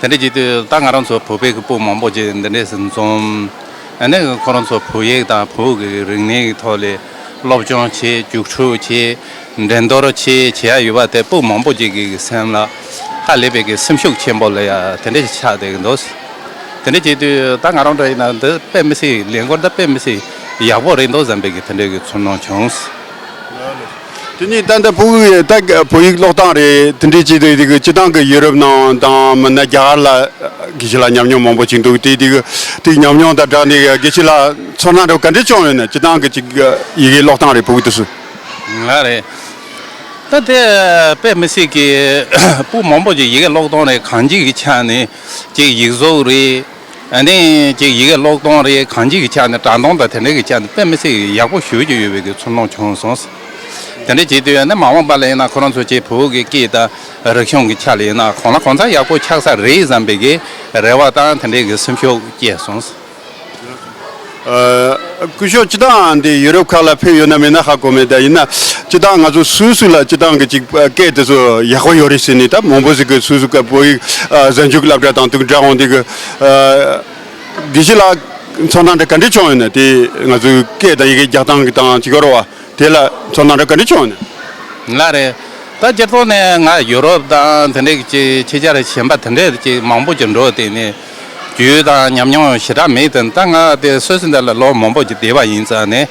དེ་འདྲ་བྱེད་དུས་ད་ང་རང་ཚོ་བོད་པའི་གི་སྤུན་མང་པོ་ཅིག་འདི་འདྲས་སུ་འཛོམས། ཨ་ནི་ཁོ་རང་ཚོ་བོད་ཡིག་དང་བོད་ཀྱི་རིག་གནས་ཀྱི་ཐོག་ལ་སློབ་སྦྱོང་བྱེད། རྒྱུགས་སྤྲོད་བྱེད། འགྲན་བསྡུར་བྱེད་བྱེད་ཡ་ཡོད་པ་དེ་སྤུན་མང་པོ་ཅིག་གི་སེམས་ལ་ཧ་ལས་པའི་གི་སེམས་ཤུགས་ཆེན་པོ་ལ་ཡ་དེ་འདྲ་ཞིག་ཆགས་བསྡད་ཀྱི་འདུག་དེ་འདྲ་བྱེད་དུས་ད་ང་རང་འདྲ་ཡིན་ན་འདི་དཔེ་མི་སྲིད་ལས་འགུལ་འདི་དཔེ་མི་སྲིད་ཡག་པོ་རེད་འདུག་བསམ་པའི་གི་དེ་འདྲའི་གི་ཚོར་སྣང་བྱུང་། དེ་ནས་ད་ལྟ་ཕྲུ་གུ་ད་བོད་ཡིག་ཀློག་སྟངས་རེད། དེ་འདྲའི་ཅིག་དེ་དེ་གི་སྤྱི་བཏང་གི་ཡུ་རོབ་ནང་དང་མིན་ན་རྒྱ་གར་ལ་དགེ་བཤེས་ལགས་ཉམས་མྱོང་མང་པོ་ཅིག་འདུག་དེ་དེ་གི་དེ་ཉམས་མྱོང་དང་སྦྲགས་ནས་དགེ་བཤེས་ལགས་ཚོར་སྣང་འདྲ་བོ་ག་འདྲ་བྱུང་ཡོད་ན། སྤྱི་བཏང་གི་ཅིག་ཡི་གེ་ཀློག་སྟངས་རེད་ཕྲུ་གུ་དེ་ཚོ། ང་རེད། ད་དེ་དཔེ་མི་སྲིད་ཀྱི་ཕྲུ་གུ་མང་པོ་ཅིག་ཡི་གེ་ཀློག་སྟངས་རེད། གང་ཅིའི་ཆ་ནས་ཅིག་ཡིག་གཟུགས་རེད། ཨ་ནི་ཅིག་ཡི་གེ་ཀློག་སྟངས་རེད། གང་ཅིའི་ཆ་ནས་སྒྲ་གདངས་དང་དེ་འདྲའི་ཆ་ནས་དཔེ་མི་སྲིད་ཡག་པོ་ཞེ་པོ་ཅིག་ཡོད་པའི་གི་ཚོར་སྣང་བྱུང་སོང་། དེ་འདྲ་བྱེད་དུས་ནི་མ་འོངས་པ་ལ་ཡིན་ན་ཁོ་རང་ཚོ་ཅིག་བོད་ཀྱི་སྐད་དང་རིག་གཞུང་གི་ཆ་ལ་ཡིན་ན་གང་ལ་གང་འཚམ་ཡག་པོ་ཆགས་ས་རེད་བསམ་པའི་གི་རེ་བ་དང་དེ་འདྲའི་གི་སེམས་ཤུགས་སྐྱེས་སོང་། ཨ། སྐུ་ཞབས་སྤྱི་བཏང་འདི་ཡུ་རོབ་ཁག་ལ་ཕེབས་ཡོད་ན་མེད་ན་ཧ་གོ་མེད། ད་ཡིན་ན་སྤྱི་བཏང་ང་ཚོ་སུ་སུ་ལ་སྤྱི་བཏང་གི་ཅིག་སྐད་དེ་ཚོ་ཡག་པོ་ཡོད་རེད་ཟེར་ནས། ད་མང་པོ་ཞིག་གིས་སུ་སུ་སྐད་བོད་ཡིག་ཨ་གཟའ་མཇུག་སློབ་གྲྭ་དང་དུ་འདྲ་འོང་དེ་གི་ཨ་དགེ་བཤེས་ལགས་ཚོར་སྣང་འདྲ་ག་འདྲ་བྱུང་ཡོད་ན། དེ་ང་ཚོའི་སྐད་དང་ཡི་གེ་རྒྱག་སྟངས་ཀྱི་དང་ཅིག་ཡོད་རེད་བ། དེ་ལ་ཚོར་སྣང་འདྲ་ག་འདྲ་བྱུང་ཡོད་ན། ལགས་རེད། ད་སྤྱིར་བཏང་ནས་ང་ཡུ་རོབ་དང་དེ་འདྲའི་ཅིག་ཕྱི་རྒྱལ་གཞན་པ་དེ་འདྲའི་ཅིག་མང་པོ་ཅིག་འགྲོ་བསྡད་ནས་རྒྱུས་དང་ཉམས་མྱོང་ཞེ་དྲག་མེད་དེ། ད་ང་དེ་སུད་སི་འདི་ལ་ལོ་མང་པོ་ཅིག་བསྡད་པ་ཡིན་ཙང་ནས།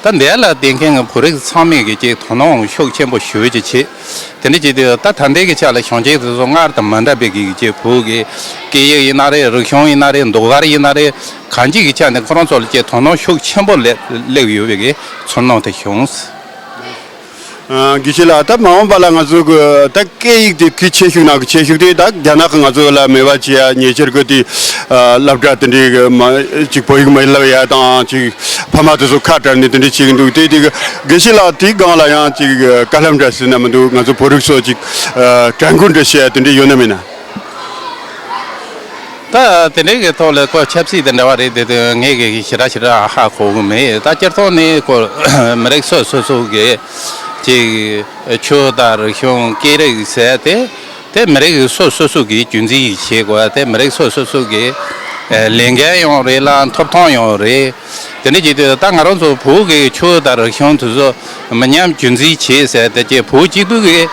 ད་འདི་ལ་བསྡད་མཁན་གྱི་བོད་རིགས་ཚང་མས་ཀྱི་ཅིག་དོ་སྣང་ཤུགས་ཆེན་པོ་ཞེ་པོ་ཅིག་བྱེད། དེ་འདྲ་བྱེད་དུས་ད་ད་ལྟའི་གི་ཆ་ལ་གཞོན་སྐྱེས་དེ་ཚོ་སྔར་དང་མི་འདྲ་བའི་གི་ཅིག་བོད་ཀྱི་སྐད་ཡིག་ཡིན་ན་རེད། རིག་གཞུང་ཡིན་ན་རེད། ཟློས་གར་ཡིན་ན་རེད། གང་ཅིའི་གི་ཆ་ནས་ཁོ་རང་ཚོ་ལ་ཅིག་དོ་སྣང་ཤུགས་ཆེན་པོ་སླེབས་སླེབས་ཡོད་པའི་གི་ཚོར་སྣང་དེ་བྱུང་། ཨ། དགེ་བཤེས་ལགས། ད་མ་འོངས་པ་ལ་ང་ཚོ་གི་ད་སྐད་ཡིག་དེ་གལ་ཆེ་ཤོས་ནང་གི་ཆེ་ཤོས་དེ། ད་རྒྱ་ནག་གི་ང་ཚོ་ལ་མེད་པ་བྱེད་ཡ། ཉེ་ཆར་གི་དེ་ཨ་སློབ་གྲྭ་དེ་འདྲའི་གི་མ་ཅིག་བོད་ཡིག་མི་སློབ་ཡ་དང་ཅིག་ཕ་མ་དེ་ཚོ་ཁ་བྲལ་ནས་དེ་འདྲ་བྱེད་ཀྱི་འདུག་དེ་དེ་གི་དགེ་བཤེས་ལགས་དེའི་སྒང་ལ་ཡང་ཅིག་བཀའ་སློབ་འདྲ་ཟེར་ན་མི་འདུག་ང་ཚོ་བོད་རིགས་ཚོ་ཅིག་ཨ་དྲན་སྐུལ་འདྲ་བྱེད་ཡ་དེ་འདྲ་ཡོད་ན་མེད་ན། ད་དེ་འདྲའི་གི་ཐོག་ལ་ཁོ་ཆབ་སྲིད་དང་འབྲེལ་བ་རེད། དེ་དེ་ངས་གི་ཞེ་དྲག་ཞེ་དྲག་ཧ་གོ་གི་མེད། ད་སྤྱིར་བཏང་ནས་ཁོ་མི་རིགས་སོ་སོ་སོ་གི་ཅིག་ཆོས་དང་རིག་གཞུང་སྐད་རིགས་ཟེར་དེ། དེ་མི་རིགས་སོ་སོ་སོ་གི་རྒྱུན་འཛིན་བྱེད་དགོས། དེ་མི་རིགས་སོ་སོ་སོ་གི་ལས་འགན་ཡང་རེད་ལ། ཐོབ་ཐང་ཡང་རེད། དེ་འདྲ་བྱེད་དུས་ད་ང་རང་ཚོ་བོད་ཀྱི་ཆོས་དང་རིག་གཞུང་དེ་ཚོ་མི་ཉམས་རྒྱུན་འཛིན་བྱེད་ཟེར་དེ་ཅིག་བོད་སྤྱི་སྡུག་གི་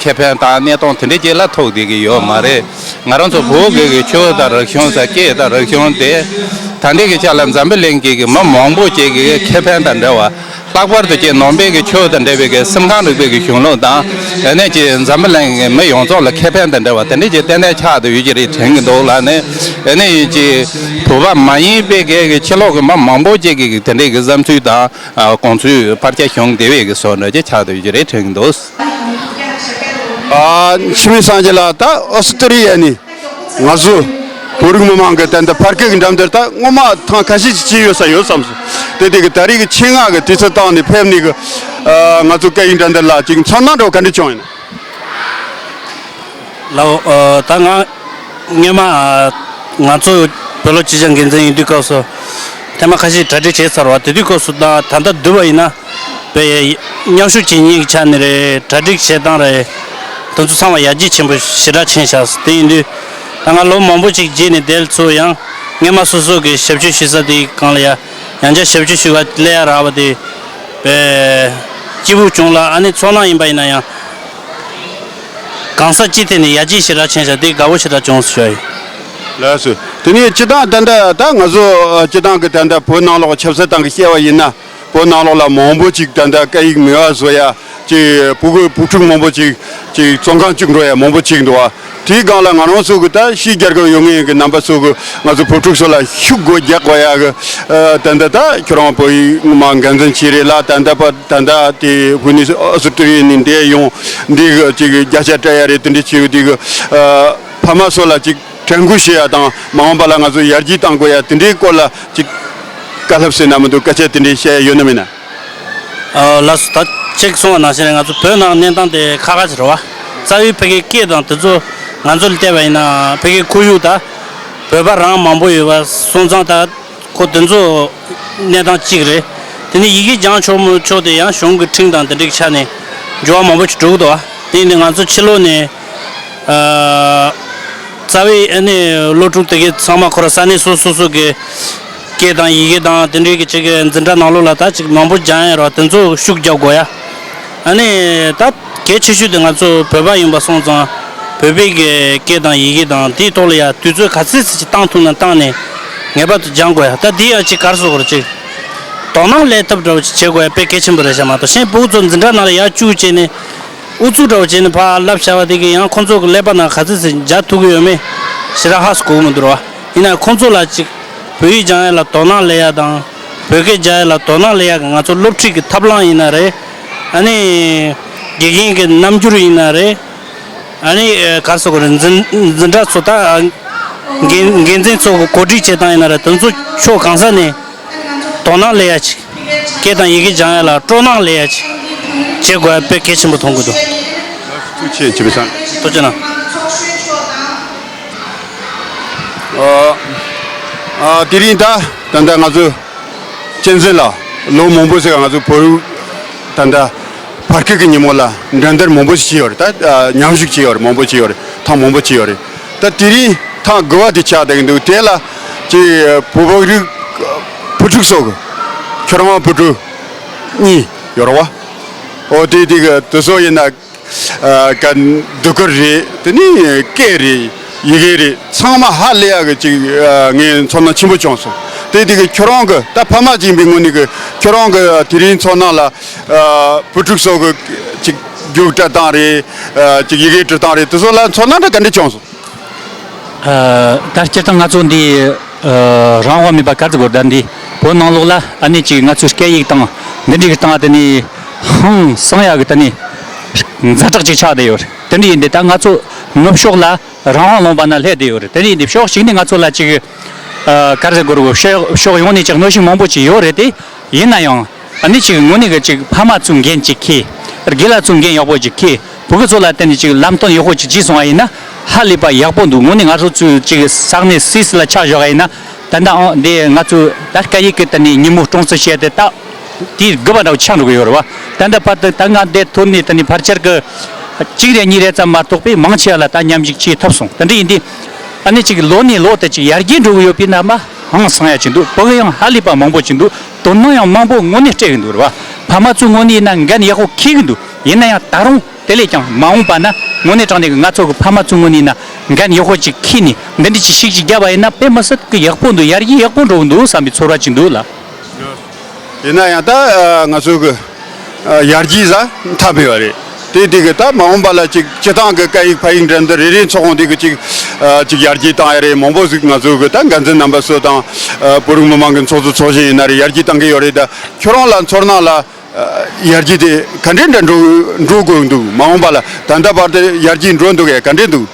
ཁེ་ཕན་དང་གནས་སྟངས་དེ་འདྲ་ཅིག་ལ་ཐུག་བསྡད་ཀྱི་ཡོད་མ་རེད། ང་རང་ཚོ་བོད་ཀྱི་ཆོས་དང་རིག་གཞུང་ཟེར། སྐད་དང་རིག་གཞུང་དེ་ད་ལྟའི་གི་ཆ་ལ་འཛམ་བུ་གླིང་གི་མི་མང་པོ་ཅིག་གི་ཁེ་ཕན་དང་འབྲེལ་བ། ལྷག་པར་དུ་ཅིག་ནང་པའི་གི་ཆོས་དང་འབྲེལ་བའི་གི་སེམས་ཁམས་རིག་པའི་གི་གཞུང་ལུགས་དང་། ཨ་ནི་ཅིག་འཛམ་བུ་གླིང་གི་མི་ཡོངས་རྫོགས་ལ་ཁེ་ཕན་དང་འབྲེལ་བ་དེ་འདྲ་ཅིག་ཏན་ཏན་ཆགས་བསྡད་ཡོད་ཀྱི་རེད་དྲན་གྱི་འདུག་ལ་ནི། ཨ་ནི་ཅིག་བོད་པ་མ་ཡིན་པའི་གི་གི་ཕྱི་ལོགས་གི་མི་མང་པོ་ཅིག་གི་དེ་འདྲའི་གི་བསམ་ཚུལ་དང་ཨ་དགོངས་ཚུལ་བར་ཆད་བྱུང་བསྡད་པའི་གི་བཟོ་འདྲ་ཅིག་ཆགས་བསྡད་ཡོད་ཀྱི་རེད་དྲན་གྱི་འདུག་ཨ། འཆི་མེད་སངས་རྒྱས་ལགས། ད་ཨོ་སི་ཏྲེ་ལི་ཡ་ནས་ང་ཚོ་བོད་རིགས་མི་མང་གི་ད་ལྟ་ཕར་སྐད་ཀྱི་འགྲན་བསྡུར་ད་སྔོན་མ་ཐེངས་ཁ་ཤས་ཅིག་བྱས་ཡོད་ས་ཡོད་བསམ་སོང་། དེ་དེ་གི་ད་རེས་ཀྱི་ཆེད་མངགས་ཀྱི་དུས་ཚོད་བཏང་ནས་ཕེབས་ནས་གི་ཨ་ང་ཚོ་སྐད་ཡིག་འགྲན་བསྡུར་ལ་ཅིག་ཚོར་སྣང་འདྲ་བོ་ག་འདྲ་བྱུང་ཡིན་ན། ལགས། ཨ་ད་ང་སྔོན་མ་ཨ་ང་ཚོ་བོད་ལོ་སྤྱི་ཁྱབ་འགན་འཛིན་ཡིན་དུས་སྐབས་སུ་ཐེངས་མ་ཁ་ཤས་གྲ་སྒྲིག་བྱས་ཚར་བ། དེ་དུས་སྐབས་སུ་ད་ད་ལྟ་བསྡུར་བ་ཡིན་ན་དཔེ་མཉམ་ཞུགས་བྱེད་མཁན་གྱི་ཆ་ནས་རེད། གྲ་སྒྲིག་བྱེད་སྟངས་རེད། དེ་ཚོ་ཚང་མ་ཡར་རྒྱས་ཆེན་པོ་ཞེ་དྲག་ཕྱིན་ཤག་དེ་ཡིན་དུས་ད་ང་ལོ་མང་པོ་ཅིག་རྗེས་ནས་དེ་ཚོ་ཡང་སྔོན་མ་སོ་སོ་གི་ཞབས་ཞུ་ཞུ་ས་དེའི་སྒང་ལ་ཡ་ཡང་བསྐྱར་ཞབས་ཞུ་ཞུ་བ་སླེབས་ཡ་རག་པ་དེ་དཔེ་སྐྱིད་པོ་བྱུང་ལ། ཨ་ནི་ཚོར་སྣང་ཡིན་པ་ཡིན་ན་ཡང་གང་ས་ཅི་ཐད་ནས་ཡར་རྒྱས་ཞེ་དྲག་ཕྱིན་ཤག་དེ་དགའ་པོ་ཞེ་དྲག་བྱུང་ཞུ་ཡ་ཡིན། ལགས་སོ། དེ་ནས་སྤྱི་བཏང་ད་ལྟ་ད་ང་ཚོ་སྤྱི་བཏང་གི་ད་ལྟ་བོད་ནང་ལོགས་ཆབ་སྲིད་སྟེང་གི་བཤད་པ་ཡིན་ན། བོད་ནང་ལོགས་ལ་མང་པོ་ཅིག་ད་ལྟ་སྐད་ཡིག་མེད་པ་བཟོ་ཡ་ཅིག་ཕྲུ་གུ་བུ་ཕྲུག་མང་པོ་ཅིག་ཅིག་བཙོན་ཁང་བཅུག་འགྲོ་ཡ་མང་པོ་ཅིག་འདུག་བ། དེའི་སྒང་ལ་ང་རང་ཚོ་གི་ད་ཕྱིའི་རྒྱལ་ཁབ་ཡོད་མཁན་གྱི་རྣམ་པ་ཚོ་གི་ང་ཚོ་བུ་ཕྲུག་ཚོ་ལ་ཤུགས་སྒོ་རྒྱག་དགོས་ཡ་གི་ཨ་ད་ལྟ་ད་ཁྱོད་རང་བོད་ཡིག་མ་འགན་འཛིན་བྱས་རེད་ལ། ད་ལྟ་བ་ད་ལྟ་དེ་ཧུ་ནི་ཨོ་སི་ཏྲེ་ལི་ཡ་ནས་འདིར་ཡོང་འདི་གི་ཅིག་བརྒྱ་ཆ་སྤྲད་ཡ་རེད། དེ་འདྲ་བྱས་ཡོད། དེ་གི་ཨ་ཕ་མ་ཚོ་ལ་ཅིག་དྲན་སྐུལ་བྱེད་ཡ་དང་མ་འོངས་པ་ལ་ང་ཚོ་ཡར་རྒྱས་གཏང་དགོས་ཡ་དེ་འདྲའི་སྐོར་ལ་ཅིག་བཀའ་སློབ་ཟེར་ན་མི་འདུག་སྐད་ཆ་དེ་འདྲའི་བཤད་ཡ་ཡོད་ན་མེད་ན། ཨ་ལགས་སོ། ད་ཅིག་གསུངས་པ་ནང་བཞིན་རེད། ང་ཚོ་བོད་ནང་གནས་སྟངས་དེ་ཁག་ཁག་ཅིག་རེད་བ། རྩ་བའི་ཕ་གིའི་སྐད་དང་དེ་ཚོ་ང་ཚོ་ལ་བལྟས་པ་ཡིན་ན་ཕ་གིའི་ཁོར་ཡུག་ད་བོད་པ་རང་མང་པོ་ཡོད་པ་སོང་ཙང་ད་ཁོ་དེ་ཚོ་གནས་སྟངས་གཅིག་རེད། དེ་ནས་ཡི་གེ་སྦྱང་ཆོག་མི་ཆོག་དེ་ཡང་གཞུང་གི་ཁྲིམས་དང་དེ་འདྲའི་ཆ་ནས་འགྱུར་བ་མང་པོ་ཞིག་འགྲོ་གི་འདུག་བ། དེ་ཡིན་དུས་ང་ཚོ་ཕྱི་ལོགས་ནས་ཨ་རྩ་བའི་ཨ་ནི་སློབ་ཕྲུག་དེ་གའི་ཚང་མ་ཁོ་རང་ས་གནས་སོ་སོ་སོ་གི་སྐད་དང་ཡི་གེ་དང་དེ་འདྲའི་གི་ཅིག་གི་འཛིན་གྲྭ་ནང་ལོགས་ལ་ད་ཅིག་མང་པོ་སྦྱང་ཡ་རོགས་དེ་ཚོ་ཤུགས་རྒྱག་དགོས་ཡ། ཨ་ནི་ད་གལ་ཆེ་ཤོས་དེ་ང་ཚོ་བོད་པ་ཡིན་པ་སོང་ཙང་བོད་པའི་གི་སྐད་དང་ཡི་གེ་དང་དེའི་ཐོག་ལ་ཡ་དུས་ཚོད་ག་ཚོད་ཙམ་ཅིག་བཏང་ཐུབ་ན་བཏང་ནས་ངེས་པར་དུ་སྦྱང་དགོས་ཡ། ད་དེ་ཡང་ཅིག་ག་རེ་ཟེར་དགོས་རེད། ཅིག་ དོ་སྣང་སླེབས་ཐབས་འདྲ་བོ་ཞིག་བྱེད་དགོས་ཡ་དཔེ་གལ་ཆེན་པོ་རེད་ཤག་མ་གཏོགས་གཞན་ཕྲུ་གུ་ཚོ་འཛིན་གྲྭ་ནང་ལ་ཡར་བཅུག་བྱས་ནས་ཨུ་ཚུགས་འདྲ་བོ་བྱས་ནས་ཕར་བསླབ་བྱ་བ་དེ་གིས་ཡང་ཁོང་ཚོ་གི་ཀླད་པ་ནང་ག་ཚོད་ཙམ་འཇགས་ཐུབ་ཀྱི་ཡོད་མེད་ཞེ་དྲག་ཧ་གོ་གི་མི་འདུག་ར་བ། ཡིན་ན་ཁོང་ཚོ་ལ་ཅིག་བོད་ཡིག་སྦྱང་ཡ་ལ་དོ་སྣང་སླེབས་ཡ་དང་། བོད་སྐད་རྒྱག་ཡ་ལ་དོ་སྣང་སླེབས་ཡ་གི་ང་ཚོ་སློབ་ཁྲིད་ཀྱི་ཐབས་ལམ་ཡིན་ན་རེད། ཨ་ནི་དགེ་རྒན་གྱི་རྣམ་འགྱུར་ཡིན་ན་རེད། ཨ་ནི་ཨ་ག་རེ་ཟེར་དགོས་རེད། འཛིན་འཛིན་གྲྭ་ཚོ་ད་འགན་འགན་འཛིན་ཚོ་གི་གོ་སྒྲིག་བྱེད་སྟངས་ཡིན་ན་རེད། དེ་ཚོ་ཕྱོགས་གང་ས་ནས་དོ་སྣང་སླེབས་ཡ་ཅིག་སྐད་དང་ཡི་གེ་སྦྱང་ཡ་ལ་སྤྲོ་སྣང་སླེབས་ཡ་ཅིག་བྱེད་དགོས་ཡ་དཔེ་གལ་ཆེན་པོ་མཐོང་གི་འདུག་ཐུགས་རྗེ་ཆེ། ཐུགས་རྗེ་གནང་། ཨ་ཨ་དེ་རིང་ད་ད་ལྟ་ང་ཚོ་གཅན་གཟན་ལ་ལོ་མང་པོ་ཞིག་ང་ཚོ་བོད་ད་ལྟ་བར་སྐབས་ཀྱི་ཉིན་མོ་ལ་འགྲན་བསྡུར་མང་པོ་ཞིག་བྱས་ཡོད་རེད། ད་ཨ་མཉམ་ཞུགས་བྱས་ཡོད་རེད། མང་པོ་བྱས་ཡོད་རེད། ཐེངས་མང་པོ་བྱས་ཡོད་རེད། ད་དེ་རིང་ཐེངས་དགུ་པ་དེ་ཆགས་བསྡད་ཀྱི་འདུག་དེ་ལ་ཅིག་བོད་ཕྲུག་བུ་ཕྲུག་ཚོ་གི་ཁྱོད་རང་བུ་ཕྲུག་གཉིས་ཡོད་རེད་བ། ཨོ་དེ་དེ་གི་དེ་ཚོ་ཡིན་ན། ཨ་ག་ཟློས་གར་རེད། དེ་ནས་སྐད་རེད། ཡི་གེ་རེད། ཚང་མ་ཧ་ལས་ཡག་གི་ཅིག་ཨ་ངས་ཚོར་སྣང་ཆེན་པོ་བྱུང་སོང་། དེ་དེ་གི་ཁྱོད་རང་གི་ད་ཕ་མ་ཅིག་ཡིན་པའི་ངོས་ནས་གི་ཁྱོད་རང་གི་དེ་རིང་ཚོར་སྣང་ལ་ཨ་བུ་ཕྲུག་ཚོ་གི་ཅིག་རྒྱུགས་སྤྲད་སྟངས་རེད། ཨ་ཅིག་ཡི་གེ་འབྲི་སྟངས་རེད། དེ་ཚོ་ལ་ཚོར་སྣང་འདྲ་ག་འདྲ་བྱུང་སོང་། ཨ་ད་སྤྱིར་བཏང་ང་ཚོ་འདི་ཨ་རང་དབང་མེད་པ་ག་རེ་ཟེར་དགོས་རེད། ད་འདི་བོད་ནང་ལོགས་ལ་ཨ་ནི་ཅིག་ང་ཚོའི་སྐད་ཡིག་དང་འདི་འདྲའི་གི་སྟེང་དེ་ནི་ཧང་སང་ཡག་གི་དེ་ནི་ཛ་དྲག་ཅིག་ཆགས་བསྡད་ཡོད་རེད། དེ་འདྲ་ཡིན་དུས་ད་ང་ཚོ་ནུབ་ཕྱོགས་ལ་རང་དབང་ལུང་པ་ན་སླེབས་བསྡད་ཡོད་རེད། དེ་འདྲ་ཡིན་དུས་ཕྱོགས་གཅིག་ནས་ང་ཚོ་ལ་ཅིག་ཨ་ག་རེ་ཟེར་དགོས་རེད། ཕྱོགས་ཕྱོགས་ཡོངས་ནས་ཅིག་གནོན་ཤུགས་མང་པོ་ཅིག་ཡོད་རེད་དེ། ཡིན་ན་ཡང་ཨ་ནི་ཅིག་དངོས་གནས་གི་ཅིག་ཕ་མ་ཚོའི་འགན་ཅིག་འཁྱེར། དགེ་ལགས་ཚོའི་འགན་ཡག་པོ་ཅིག་འཁྱེར། བུ་གུ་ཚོ་ལ་བརྟེན་ནས་ཅིག་ལམ་སྟོན་ཡག་པོ་ཅིག་བྱས་སོང་བ་ཡིན་ན་ཧ་ལས་པ་ཡག་པོ་འདུག་དངོས་གནས་ང་ཚོ་ཚོའི་ཅིག་ས་གནས་སུད་སི་ལ་ཆ་བཞག་པ་ཡིན་ན། ད་ལྟ་ཨང་འདི་ང་ཚོའི་ད་སྐད་ཡིག་གི་དེ་ནས་ཉིན་མོ་སྲུང་བརྩི་བྱས་ཏེ་ད་དེའི་དགུ་པ་འདྲ་བོ་ཆགས་འགྲོ་གི་ཡོད་རེད་བ། ད་ལྟ་བར་དུ་ད་ང་འདི་ཐོན་ནས་དེ་ནས་ཕལ་ཆེར་གི་གཅིག་རེ་གཉིས་རེ་ཙམ་མ་གཏོགས་པའི་མང་ཆེ་བ་ལ་ད་མཉམ་ཞུགས་བྱེད་ཐུབ་སོང་། དེ་འདྲ་ཡིན་དུས་ཨ་ནི་ཅིག་ལོ་ནས་ལོ་དུ་ཅིག་ཡར་རྒྱས་འགྲོ་གི་ཡོད་པའི་རྣམ་པ་ཧང་སང་ཡ་ཅིག་འདུག་བུ་གུ་ཡང་ཧ་ལས་པ་མང་པོ་ཅིག་འདུག་དོ་སྣང་ཡང་མང་པོ་དངོས་གནས་སྤྲད་གི་འདུག་རེད་བ། ཕ་མ་ཚོའི་ངོས་ནས་ཡིན་ན་འགན་ཡག་པོ་འཁྱེར་གི་འདུག་ཡིན་ན་ཡང་ད་རུང་དེ་ལས་ཀྱང་མ་འོངས་པ་ན་དངོས་གནས་དྲང་གནས་ཀྱི་ང་ཚོ་གི་ཕ་མ་ཚོའི་ངོས་ནས་ཡིན་ན་འགན་ཡག་པོ་ཅིག་འཁྱེར་ནས་འདི་འདྲ་ཅིག་ཤུགས་ཅིག་བརྒྱབ་པ་ཡིན་ན་དཔེ་མི་སྲིད་ཀྱི་ཡག་པོ་འདུག་ཡར་རྒྱས་ཡག་པོ་འགྲོ་གི་འདུག་བསམ་པའི་ཚོར་བ་ཅིག་འདུག་ལ། ཡིན་ན་ཡང་ད་ང་ཚོ་གི་ཡར་རྒྱས་ཟ་མཐའ་མེད་པ་རེད། དེ་དེ་གི་ད་མ་འོངས་པ་ལ་ཅིག་སྤྱི་བཏང་གི་སྐད་ཡིག་ཕ་ཡིག་འགྲན་བསྡུར་རེ་རེ་ཚོགས་ཁང་དེ་གི་ཅིག་ཅིག་ཡར་རྒྱས་བཏང་ཡ་རེད། མང་པོ་ཟིག་ང་ཚོ་གི་ད་འགན་འཛིན་རྣམ་པ་ཚོ་དང་བོད་རིགས་མི་མང་གི་ཚོགས་གཙོ་ཚོགས་གཞོན་ཡིན་ན་རེད། ཡར་རྒྱས་བཏང་གི་ཡོད་རེད། ད་ཁྱོད་རང་ལ་ཚོར་སྣང་ལ། ཡར་རྒྱས་དེ་ག་འདྲའི་འདྲ་འགྲོ་འགྲོ་དགོས་འདུག་མ་འོངས་པ་ལ་ད་ལྟ་བར་དུ་ཡར་རྒྱས་འགྲོ་འདུག་གས་ག་འདྲས་འདུག་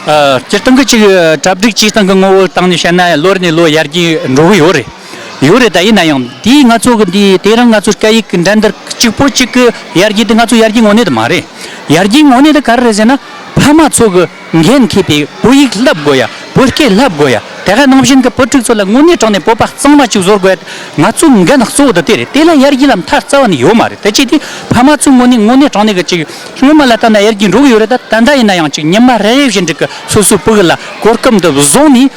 ཨ། སྤྱིར་བཏང་གི་ཅིག་གྲ་སྒྲིག་བྱེད་སྟངས་ཀྱི་ངོ་བོའི་སྟེང་ནས་བཤད་ན་ལོ་རེ་ནས་ལོ་ཡར་རྒྱས་འགྲོ་གི་ཡོད་རེད། ཡོད་རེད། ད་ཡིན་ན་ཡང་འདིའི་ང་ཚོ་གི་འདི་དེ་རིང་ང་ཚོ་སྐད་ཡིག་གི་འགྲན་བསྡུར་གཅིག་པོ་གཅིག་གི་ཡར་རྒྱས་དེ་ང་ཚོ་ཡར་རྒྱས་དངོས་གནས་དེ་མ་རེད། ཡར་རྒྱས་དངོས་གནས་དེ་ག་རེ་རེད་ཟེར་ན་ཕ་མ་ཚོ་གི་འགན་འཁྱེར་པའི་བོད་ཡིག་བསླབ་དགོས་ཡ། བོད་སྐད་བསླབ་དགོས་ཡ། དེ་ག་ནང་བཞིན་གྱི་བུ་ཕྲུག་ཚོ་ལ་དངོས་གནས་དྲང་གནས་བོད་པ་གཙང་མ་ཅིག་བཟོ་དགོས་ཡ། ང་ཚོའི་འགན་གཙོ་བོ་དེ་དེ་རེད། དེ་ལ་ཡར་རྒྱས་ལ་མཐའ་རྩ་བ་ནས་ཡོད་མ་རེད། དེ་ཅི་དེ་ཕ་མ་ཚོའི་ངོས་ནས་དངོས་གནས་དྲང་གནས་ཀྱི་ཅིག་སྔོན་མ་ལ་ལྟ་ན་ཡར་རྒྱས་འགྲོ་གི་ཡོད་རེད། ད་ད་ལྟ་ཡིན་ན་ཡང་ཅིག་ཉི་མ་རེ་རེ་བཞིན་དུ་གི་སོ་སོའི་ཕྲུ་གུ་ལ་གོ་སྐབས་འདི་བཟུང་ནས་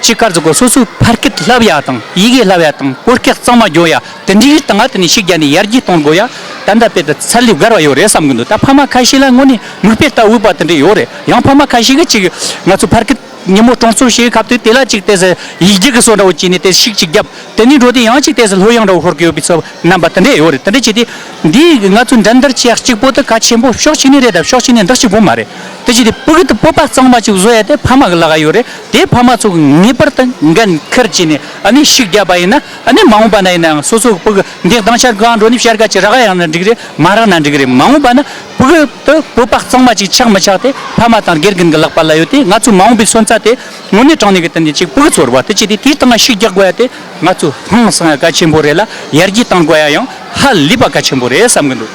ཅིག་ག་རེ་ཟེར་དགོས། སོ་སོའི་ཕ་སྐད་བསླབ་ཡ་དང་ཡི་གེ་བསླབ་ཡ་དང་བོད་སྐད་གཙང་མ་སྦྱོང་ཡ། དེ་འདྲའི་སྟེང་ང་དེ་ནས་ཤུགས་བརྒྱབ་ནས་ཡར་རྒྱས་གཏོང་དགོས་ཡ། ད་ལྟ་དཔེ་དེ་ཚད་ལས་བརྒལ་བ་ཡོད་རེད་བསམ་གི་འདུག་ད་ཕ་མ་ཁ་ཤས་ལ་དངོས་གནས་མིག་དཔེ་ལྟ་འོས་པ་དེ་འདྲ་ཡོད་རེད། ཡང་ཕ་མ་ཁ་ཤས་ཀྱིས་ཅིག་ང་ཚོ་ཕ་སྐད་ཉིན་མོ་སྲུང་བརྩི་བྱེད་སྐབས་དུས་དེ་ལ་ཅིག་དེ་ཟེར་ཡིག་རྒྱུགས་ཀྱི་བཟོ་འདྲ་བོ་བྱས་ནས་དེ་ཤུགས་ཅིག་བརྒྱབ། དེ་ནས་འགྲོ་དུས་ཡང་ཅིག་དེ་ཟེར་ལྷོད་ཡངས་འདྲ་བོ་ཤོར་གི་ཡོད་པའི་ཚབ་རྣམ་པ་དེ་འདྲ་ཡོད་རེད། དེ་འདྲ་བྱས་དུས་འདིའི་ང་ཚོ་འགྲན་བསྡུར་བྱེད་ཡག་གཅིག་པོ་དེ་གལ་ཆེན་པོ་ཕྱོགས་གཅིག་ནས་རེད། ད་ཕྱོགས་གཅིག་ནས་འདི་གཅིག་པོ་མ་རེད། དེ་བྱས་དུས་ཕྲུ་གུ་དེ་བོད་པ་གཙང་མ་ཅིག་བཟོ་ཡ་དེ་ཕ་མ་གི་ལག་ག་ཡོད་རེད། དེ་ཕ་མ་ཚོ་གིས་ངེས་པར་དུ་འགན་འཁུར་བྱས་ནས་ཨ་ནི་ཤུགས་བརྒྱབ་པ་ཡིན་ན། ཨ་ནི་མ་འོངས་པ་ན་ཡིན་ནའང་སོ་སོ་གི་ཕྲུ་གུ་འདི་སྡིངས་ཆ་སྒང་འགྲོ་ནས་བྱ་དགའ་ཅིག་རག་ཡང་ན་འགྲིག་རེད། མ་རག་ན་འགྲིག་རེད། མ་འོངས་པ་ན་ཕྲུ་གུ་དེ་བོད་པ་གཙང་མ་ཅིག་ཆགས་མི་ཆགས་དེ་ཕ་མ་དང་དགེ་རྒན་གྱི་ལག་པ་ལ་ཡོད་དེ། ང་ཚོའི་མ་འོངས་པའི་སོན་རྩ་དེ་དངོས་གནས་དྲང་གནས་ཀྱི་དེ་ནས་ཅིག་ཕྲུ་གུ་ཚོ་རེད་བ། དེ་བྱས་དུས་དེའི་སྟེང་ང་ཤུགས་རྒྱག་དགོས་ཡ་དེ་ང་ཚོ་ཧང་སང་ཡ་གལ་ཆེན་པོ་རེད་ལ། ཡར་རྒྱས་གཏང་དགོས་ཡ་ཡང་ཧ་ལས་པ་གལ་ཆེན་པོ་རེད་བསམ་གི་འདུག་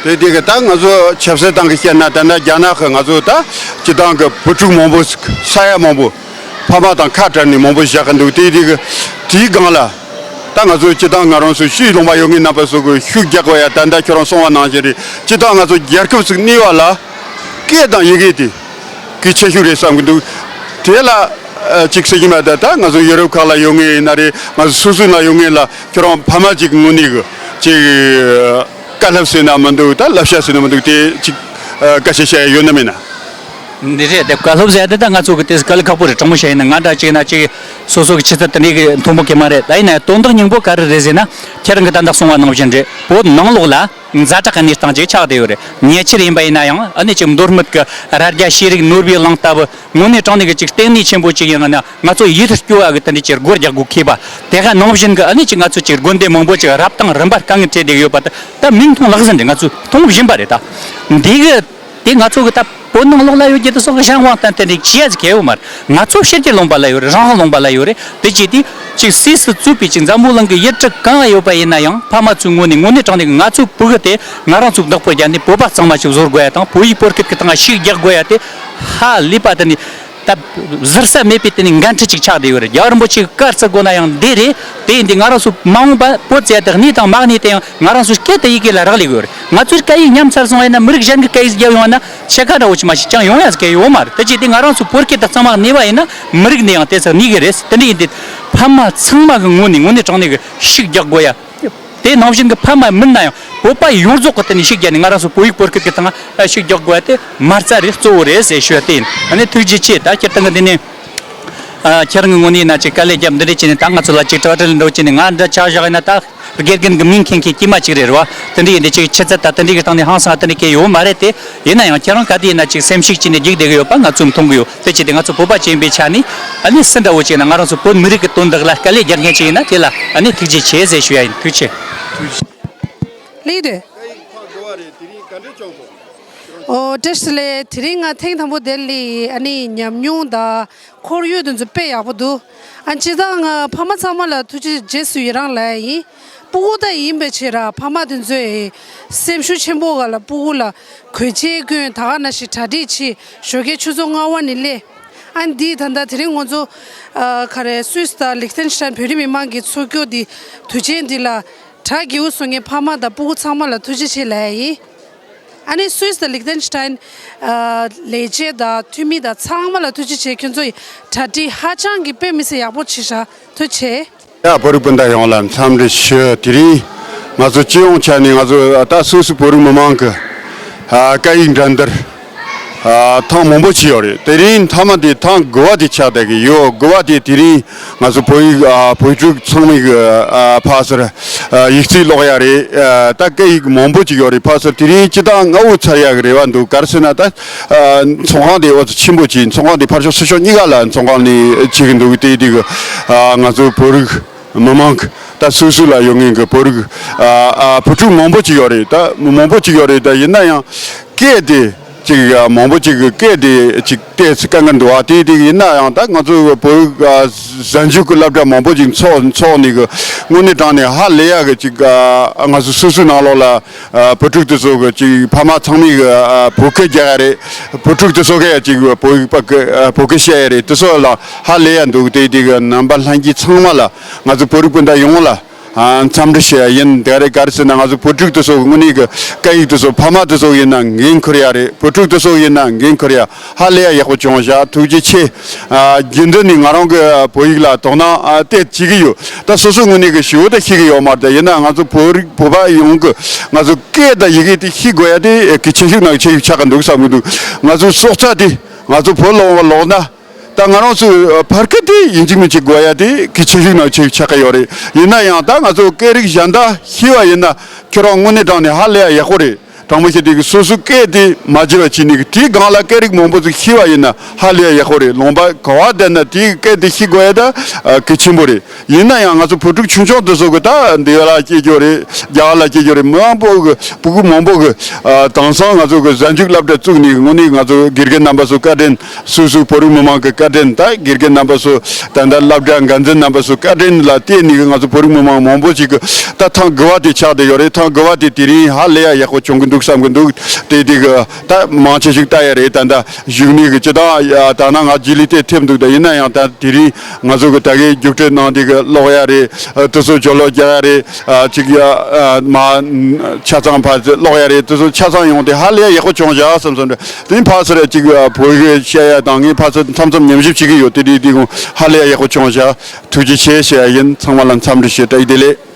དེ་དེ་གི་ད་ང་ཚོ་ཆབ་སྲིད་སྟེང་གི་བཤད་ན་ད་ལྟ་རྒྱ་ནག་གི་ང་ཚོ་ད་སྤྱི་བཏང་གི་བུ་ཕྲུག་མང་པོ་ཟིག་ས་ཡ་མང་པོ་ཕ་མ་དང་ཁ་བྲལ་ནས་མང་པོ་བཞག་གི་འདུག་དེ་དེ་གི་དེའི་སྒང་ལ་ད་ང་ཚོ་སྤྱི་བཏང་ང་རང་ཚོ་ཤེས་ཡོན་ལོན་པ་ཡོད་མཁན་རྣམ་པ་ཚོ་གི་ཤུགས་རྒྱག་དགོས་ཡ། ད་ལྟ་ཁྱོད་རང་གསུངས་པ་ནང་བཞིན་རེད། སྤྱི་བཏང་ང་ཚོ་རྒྱལ་ཁབ་ཅིག་གནས་པ་ལ་སྐད་དང་ཡི་གེ་དེ་གལ་ཆེ་ཤོས་རེད་བསམ་གི་འདུག་དེ་ལ་ཨ་ཅིག་ཟེར་གྱི་མེད། ད་ད་ང་ཚོ་ཡུ་རོབ་ཁག་ལ་ཡོད་མཁན་ཡིན་ན་རེད། ང་ཚོ་སོ་སོའི་ནང་ཡོད་མཁན་ལ་ཁྱོད་རང་ཕ་མ་ཅིག་གི་ངོས་ནས་གི་ཅིག་བཀའ་སློབ་ཟེར་ན་མི་འདུག་ད་བསླབ་བྱ་ཟེར་ན་མི་འདུག་དེ་ཅིག་ཨ་བཀའ་ཆོས་བཤད་ཡ་ཡོད་ན་མེད་ན། འདི་རེད་དེ། བཀའ་སློབ་ཟེར་ཡ་དེ་ད་ང་ཚོ་གི་དེ་དཀའ་ལས་ཁག་པོ་རེད། དྲང་མོ་བཤད་ཡིན་ན། ང་འདྲ་གཅིག་ན་གཅིག་སོ་སོ་གི་ཆུ་ཚད་དེ་འདྲའི་གི་མཐོན་པོ་གི་མ་རེད། ད་ཡིན་ན་དོན་དག་སྙིང་པོ་ག་རེ་རེད་ཟེར་ན། ཁྱེད་རང་གི་ད་ལྟ་གསུང་བ་ནང་བཞིན་རེད། བོད་ནང་ལོགས་ལ་ཛ་དྲག་གི་གནས་སྟངས་ཅིག་ཆགས་བསྡད་ཡོད་རེད། ཉེ་ཆར་ཡིན་པ་ཡིན་ན་ཡང་ཨ་ནི་ཅིག་མདོ་སྨད་གི་རྭ་རྒྱ་ཤེས་རིག་ནོར་བུའི་གླིང་ལྟ་བུ་དངོས་གནས་དྲང་གནས་གི་ཅིག་ལྟེ་གནས་ཆེན་པོ་ཅིག་ཡིན་ན། ང་ཚོ་ཡིད་སྐྱོ་བ་གི་དེ་འདྲའི་ཅིག་སྒོ་རྒྱག་དགོས་ཁེལ་བ། དེ་ག་ནང་བཞིན་གི་ཨ་ནི་ཅིག་ང་ཚོ་ཅིག་དགོན་སྡེ་མང་པོ་ཅིག་རབ་དང་རིམ་པར་དཀའ་ངལ་འཕྲད་བསྡད་ཡོད་པ་དེ་ད་མིག་མཐོང་ལག་ཟིན་རེད། ང་ཚོས་མཐོང་བཞིན་པ་རེད། ད་འདི་གི་དེ་ང་ཚོ་གི་ད་བོད་ནང་ལོགས་ལ་ཡོད་རྒྱུ་དེ་སོགས་ཀྱི་ཤང་དབང་བསྟན་དེ་འདྲའི་ཅི་ཡ་ཟིག་གལ་ཡོད་མ་རེད། ང་ཚོ་ཕྱི་རྒྱལ་ལུང་པ་ལ་ཡོད་རེད། རང་དབང་ལུང་པ་ལ་ཡོད་རེད། དེ་ཅི་དེ་ཅིག་སུད་སི་གཙོས་པའི་ཅིག་འཛམ་བུ་གླིང་གི་ཡུལ་གྲུ་གང་ཡོད་པ་ཡིན་ན་ཡང་། ཕ་མ་ཚོའི་ངོས་ནས་དངོས་གནས་དྲང་གནས་ང་ཚོའི་ཕྲུ་གུ་དེ་ང་རང་ཚོའི་བདག་པོ་རྒྱབ་ནས་བོད་པ་གཙང་མ་ཞིག་བཟོ་དགོས་ཡ་དང་། བོད་ཡིག་བོད་སྐད་ཀྱི་སྟེང་ལ་ཤུགས་རྒྱག་དགོས་ཡ་དེ་ཧ་ལས་པ་དེ་ནི་ད་གཟུར་ས་མེད་པའི་དེ་ནི་འགན་འཁྲི་ཅིག་ཆགས་བསྡད་ཡོད་རེད། རྒྱལ་བ་རིན་པོ་ཆེའི་བཀའ་བརྩི་དགོས་ན་ཡང་འདི་རེད། དེ་ཡིན་དུས་ང་རང་ཚོ་མ་འོངས་པ་བོད་ཟེར་ཡ་དེ་གནས་དང་མ་གནས་དེ་ཡང་ང་རང་ཚོའི་སྐད་དང་ཡི་གེ་ལ་རག་ལས་དགོས་རེད། ང་ཚོའི་སྐད་ཡིག་ཉམས་ཚར་སོང་བ་ཡིན་ན། མི་རིགས་གཞན་གྱི་སྐད་ཡིག་རྒྱབ་ཡོང་བ་ན་ཕྱེད་ཀ་འདྲ་བོ་ཅིག་མ་ཞིག་ཀྱང་ཡོང་ཡ་ཟིག་གལ་ཡོད་མ་རེད། དེ་བྱས་ཏེ་ང་རང་ཚོ་བོད་སྐད་དང་གཙང་མ་གནས་པ་ཡིན་ན་མི་རིགས་འདི་ཡང་དེ་ཚོ་གནས་གི་རེད། དེ་འདྲ་ཡིན་དུས་ཕ་མ་ཚང་མ་གི་ངོས་ནས་དངོས་གནས་དྲང་གནས་གི་ཤུགས་རྒྱག་དགོས་ཡ། དེ་ནང་བཞིན་གི་ཕ་མ་མིན་ན་ཡང་བོད་པ་ཡོངས་རྫོགས་གི་དེ་ནས་ཤུགས་བརྒྱབ་ནས་ང་རང་ཚོ་བོད་ཡིག་བོད་སྐད་ཀྱི་སྟེང་ལ་ཤུགས་རྒྱག་དགོས་ཡ་དེ་མ་རྩ་རེད། གཙོ་བོ་རེད་ཟེར་ཞུ་ཡ་དེ་ཡིན། ཨ་ནི་ཐུགས་རྗེ་ཆེ། ད་སྤྱིར་བཏང་གི་འདི་ནས་ཨ་ཁྱེད་རང་གི་ངོས་ནས་ན་ཅིག་དཀའ་ལས་བརྒྱབ་འདི་འདྲ་བྱས་ནས། ད་ང་ཚོ་ལ་ཅིག་དྲི་བ་དྲིས་ལན་འདྲ་བོ་བྱས་ནས་ང་འདྲ་ཆ་བཞག་ཡིན་ན། ད་དགེ་རྒན་གྱི་མིང་མཁྱེན་མཁན་དཀྱུས་མ་ཅིག་རེད་རེད་བ། དེ་འདྲ་ཡིན་དུས་ཅིག་ཆུ་ཚད་ད་དེ་འདྲ་གི་སྟེང་ནས་ཧང་སང་དེ་འདྲ་གི་ཡོད་མ་རེད་དེ། ཡིན་ན་ཡང་ཁྱེད་རང་ག་དུས་ཡིན་ན་ཅིག་སེམས་ཤུགས་བསྐྱེད་ནས་རྒྱུག་བསྡད་གི་ཡོད་པ་ང་ཚོས་མཐོང་གི་ཡོད། དེ་བྱས་ཏེ་ང་ཚོ་བོད་པ་ཅིག་ཡིན་པའི་ཆ་ནས་ཨ་ནི་སུ་འདྲ་བོ་ཅིག་ཡིན་ན་ང་རང་ཚོ་བོད་མི་རིགས་ཀྱི་དོན་དག་ལ་དཀའ་ལས་རྒྱག་མཁན་ཅིག་ཡིན་ན་དེ་ལ་ཨ་ནི་ཐུགས་རྗེ་ཆེ་ཟེར་ཞུ་ཡ་ཡིན། ཐུགས་རྗེ་ཆེ། ལེགས་འདུག་ཨོ། བཀྲ་ཤིས་བདེ་ལེགས། དེ་རིང་ང་ཐེངས་དང་པོ་དེ་ལ་ཨ་ནི་ཉམས་མྱོང་དང་ཁོར་ཡུག་དེ་ཚོ་དཔེ་ཡག་པོ་འདུག་ཨ་ནི་སྤྱིར་བཏང་ང་ཕ་མ་ཚང་མ་ལ་ཐུགས་རྗེ་ཆེ་རྗེས་སུ་ཡི་རང་ལབ་ཡ་ཡིན། སྤུ་གུ་ད་ཡིན་པའི་ཕྱིར་ར་ཕ་མ་དེ་ཚོས་སེམས་ཤུགས་ཆེན་པོ་ག་ལ་སྤུ་གུ་ལ་གོས་ཆེན་གོན། ད་ག་ནང་བཞིན་གྲ་སྒྲིག་བྱེད། ཞོགས་ཀའི་ཆུ་ཚོད་ལྔ་པ་ནས་སླེབས། ཨ་ནི་འདི་ད་ལྟ་དེ་རིང་ང་ཚོ་ཨ་ག་རེ་སུད་སི་དང་ལིག་ཏེན་ཤི་ཏན་བོད་རིགས་མི་མང་གི་ཚོགས་རྒྱུགས་འདི་དུས་ཆེན་འདི་ལ་གྲ་རྒྱས་པོ་བཟོ་མཁན་ཕ་མ་དང་སྤུ་གུ་ཚང་མ་ལ་ཐུགས་རྗེ་ཆེ་ལབ་ཡ་ཡིན། ཨ་ནི་སུད་སི་དང་ལིག་ཏེན་ཤི་ཏན་ཨ་ལས་བྱེད་དང་འཐུས་མི་དང་ཚང་མ་ལ་ཐུགས་རྗེ་ཆེ། ཁྱོད་ཚོ་ཡི་གྲ་སྒྲིག་ཧ་ཅང་གི་དཔེ་མི་སྲིད་ཡག་པོ་བྱས་ཤག་ཐུགས་རྗེ་ཆེ། ཡ། བོད་རིགས་སྤུན་ཟླ་ཡོངས་ལ་འཚམས་འདྲི་ཞུ། དེ་རིང་ང་ཚོ་སྤྱི་ཡོངས་ཆ་ནས་ང་ཚོ་ད་སུད་སི་བོད་རིགས་མི་མང་གི་ཨ་སྐད་ཡིག་འགྲན་བསྡུར་ཨ་ཐེངས་མང་པོ་བྱས་ཡོད་རེད། དེ་རིང་མཐའ་མ་དེ་ཐེངས་དགུ་པ་དེ་ཆགས་བསྡད་ཀྱི་ཡོད། དགུ་པ་དེ་དེ་རིང་ང་ཚོ་བོད་ཡིག་ཨ་བོད་ཕྲུག་ཚང་མས་གི་ཨ་ཕར་ཚུར་ཨ་ཡིག་རྩིས་ཀློག་ཡ་རེད། ཨ་ད་སྐད་ཡིག་མང་པོ་ཅིག་ཡོད་རེད། ཕར་ཚུར་དེ་རིང་སྤྱིར་བཏང་ལྔ་པོ་ཚར་ཡ་གི་རེ་བ་འདུག་ག་རེ་ཟེར་ན་ད་ཨ་ཚོགས་ཁང་དེ་ཨོ་ཙི་ཆེན་པོ་ཅིག་ཡིན། ཚོགས་ཁང་དེ་ཕར་ཕྱོགས་ཚུར་ཕྱོགས་གཉིས་ཀ་ལ་ཚོགས་ཁང་ནས་བྱེད་གི་འདུག་དེ་དེ་གི་ཨ་ང་ཚོ་བོད་རིགས་མི་མང་གི་ད་སུད་སི་ལ་ཡོད་མཁན་གི་བོད་རིགས་ཨ་ཨ་བུ་ཕྲུག་མང་པོ་ཅིག་ཡོད་རེད། ད་མང་པོ་ཅིག་ཡོད་རེད། ད་ཡིན་ན་ཡང་སྐད་དེ་ཅིག་ཨ་མང་པོ་ཅིག་གི་སྐད་དེ་ཅིག་ཏོག་ཙམ་དཀའ་ངལ་འདུག་ཨ་དེ་དེ་ཡིན་ན་ཡང་ད་ང་ཚོ་བོད་རིགས་ཨ་གཟའ་མཇུག་གི་སློབ་གྲྭ་མང་པོ་ཅིག་འཚོགས་འཚོགས་ནས་གི་དངོས་གནས་དྲང་གནས་ཧ་ལས་ཡ་གི་ཅིག་ཨ་ང་ཚོ་སུད་སི་ནང་ལོགས་ལ་ཨ་བུ་ཕྲུག་དེ་ཚོ་གི་ཅིག་ཕ་མ་ཚང་མས་གི་ཨ་བོད་སྐད་རྒྱག་ཡ་རེད། བུ་ཕྲུག་དེ་ཚོ་གི་ཅིག་བོད་ཡིག་པ་གི་ཨ་བོད་སྐད་བཤད་ཡ་རེད། དེ་ཚོ་ལ་ཧ་ལས་ཡ་འདུག་དེ་དེ་གི་རྣམ་པ་ལྷན་རྒྱས་ཚང་མ་ལ་ང་ཚོ་བོད་རིགས་སྤུན་ཟླ་ཡོངས་ལ་ཨ་འཚམས་འདྲི་ཞུ་ཡ་ཡིན། དེ་རེད། ག་རེ་ཟེར་ན་ང་ཚོ་བུ་ཕྲུག་དེ་ཚོ་གི་དངོས་གནས་གི་སྐད་ཡིག་དེ་ཚོ་ཕ་མ་དེ་ཚོ་ཡིན་ན་འགན་འཁུར་ཡ་རེད། བུ་ཕྲུག་དེ་ཚོ་ཡིན་ན་འགན་འཁུར་ཡ། ཧ་ལས་ཡ་ཡག་པོ་བྱུང་བཞག་ཐུགས་རྗེ་ཆེ། ཨ་རྒྱུན་དུ་ནས་ང་རང་གི་བོད་ཡིག་ལ་དོ་སྣང་ཨ་དེ་བྱེད་ཀྱི་ཡོད། ད་སོ་སོའི་ངོས་ནས་གི་ཞེ་པོ་ད་ཤེས་ཀྱི་ཡོད་མ་རེད། ད་ཡིན་ན་ང་ཚོ་བོད་རིགས་བོད་པ་ཡོངས་གི་ང་ཚོ་སྐད་དང་ཡི་གེ་དེ་ཤེས་དགོས་ཡ་དེ་གལ་ཆེ་ཤོས་ནང་གལ་ཆེ་ཤོས་ཆགས་ཀྱི་འདུག་བསམ་གྱི་འདུག་ང་ཚོའི་སྲོག་རྩ་དེ་ང་ཚོ་བོད་ལ་ལོག་ན་ད་ང་རང་ཚོའི་ཕ་སྐད་དེ་ཡིན་གཅིག་མིན་གཅིག་དགོས་ཡ་དེ་གལ་ཆེ་ཤོས་ནང་གལ་ཆེ་ཤོས་ཆགས་ཀྱི་ཡོད་རེད། ཡིན་ན་ཡང་ད་ང་ཚོ་སྐད་རིགས་གཞན་དག་ཤེས་པ་ཡིན་ན་ཁྱོད་རང་དངོས་གནས་དྲང་གནས་ཧ་ལས་ཡ་ཡག་པོ་རེད། དྲང་མོ་བཤད་དུས་སོ་སོའི་སྐད་དེ་མ་བརྗེད་པ་བྱས་ནས་དེའི་སྒང་ལ་སྐད་རིགས་མང་པོ་ཅིག་ཤེས་པ་ཡིན་ན་ཧ་ལས་ཡག་པོ་རེད། ལུང་པ་ག་བ་བསྡད་ན་དེའི་སྐད་དེ་ཤེས་དགོས་ཡ་ད་གལ་ཆེན་པོ་རེད། ཡིན་ན་ཡང་ང་ཚོ་བོད་ཕྲུག་ཆུང་ཆུང་དེ་ཚོ་གི་ད་འདི་ལ་སྐྱེས་རྒྱུ་རེད། རྒྱ་གར་ལ་སྐྱེས་རྒྱུ་རེད། མང་པོ་གི་སྤུ་གུ་མང་པོ་གི་ཨ་དེང་སང་ང་ཚོ་གི་གཟའ་མཇུག་སློབ་གྲྭ་བཙུགས་ནས་དངོས་གནས་ང་ཚོ་དགེ་རྒན་རྣམ་པ་ཚོ་བཀའ་དྲིན། སུད་སི་བོད་རིགས་མི་མང་གི་བཀའ་དྲིན། ད་དགེ་རྒན་རྣམ་པ་ཚོ་ད་ལྟ་སློབ་གྲྭ་འགན་འཛིན་རྣམ་པ་ཚོ་བཀའ་དྲིན་ལ་བརྟེན་ནས་ང་ཚོ་བོད་རིགས་མི་མང་མང་པོ་ཞིག་གི་ད་ཐེངས་དགུ་པ་དེ་ཆགས་བསྡད་ཡོད་རེད། ཐེངས་དགུ་པ་དེ་དེ་རིང་ཧ་ལས་ཡ་ཡག་པོ་བྱུང་གི་འདུག་བསམ་གི་འདུག་དེ་དེ་གི་ད་མང་ཆེ་ཞིག་ལྟ་ཡ་རེད། ད་ད་བཞུགས་ནས་གི་སྤྱི་བཏང་ད་ན་ང་རྗེས་ལུས་དེ་ཐེབས་འདུག་ད་ཡིན་ན་ཡང་ད་དེ་རིང་ང་ཚོ་གི་ད་གི་རྒྱུགས་སྤྲོད་གནང་དེ་གི་ཀློག་ཡ་རེད། དེ་ཚོ་སྦྱོར་ཀློག་རྒྱག་ཡ་རེད། ཨ་ཅིག་ཡ་ཨ་མ་ཆ་ཚང་ཕར་ཚུར་ཀློག་ཡ་རེད། དེ་ཚོ་ཆ་ཚང་ཡོང་དེ་ཧ་ལས་ཡག་པོ་བྱུང་བཞག་བསམ་སོང་། དེ་ཕར་ཚུར་ཅིག་བོད་ཡིག་བཤད་ཡ་དང་ངས་ཕར་ཚུར་མཚམས་མཚམས་ཉམས་ཞིབ་བྱེད་ཀྱི་ཡོད། དེ་དེ་དེ་གུང་ཧ་ལས་ཡག་པོ་བྱུང་བཞག་ཐུགས་རྗེ་ཆེ་ཞུ་ཡ་ཡིན། ཚང་མ་ལ་འཚམས་འདྲི་ཞུ། བཀྲ་ཤིས་བདེ་ལེགས།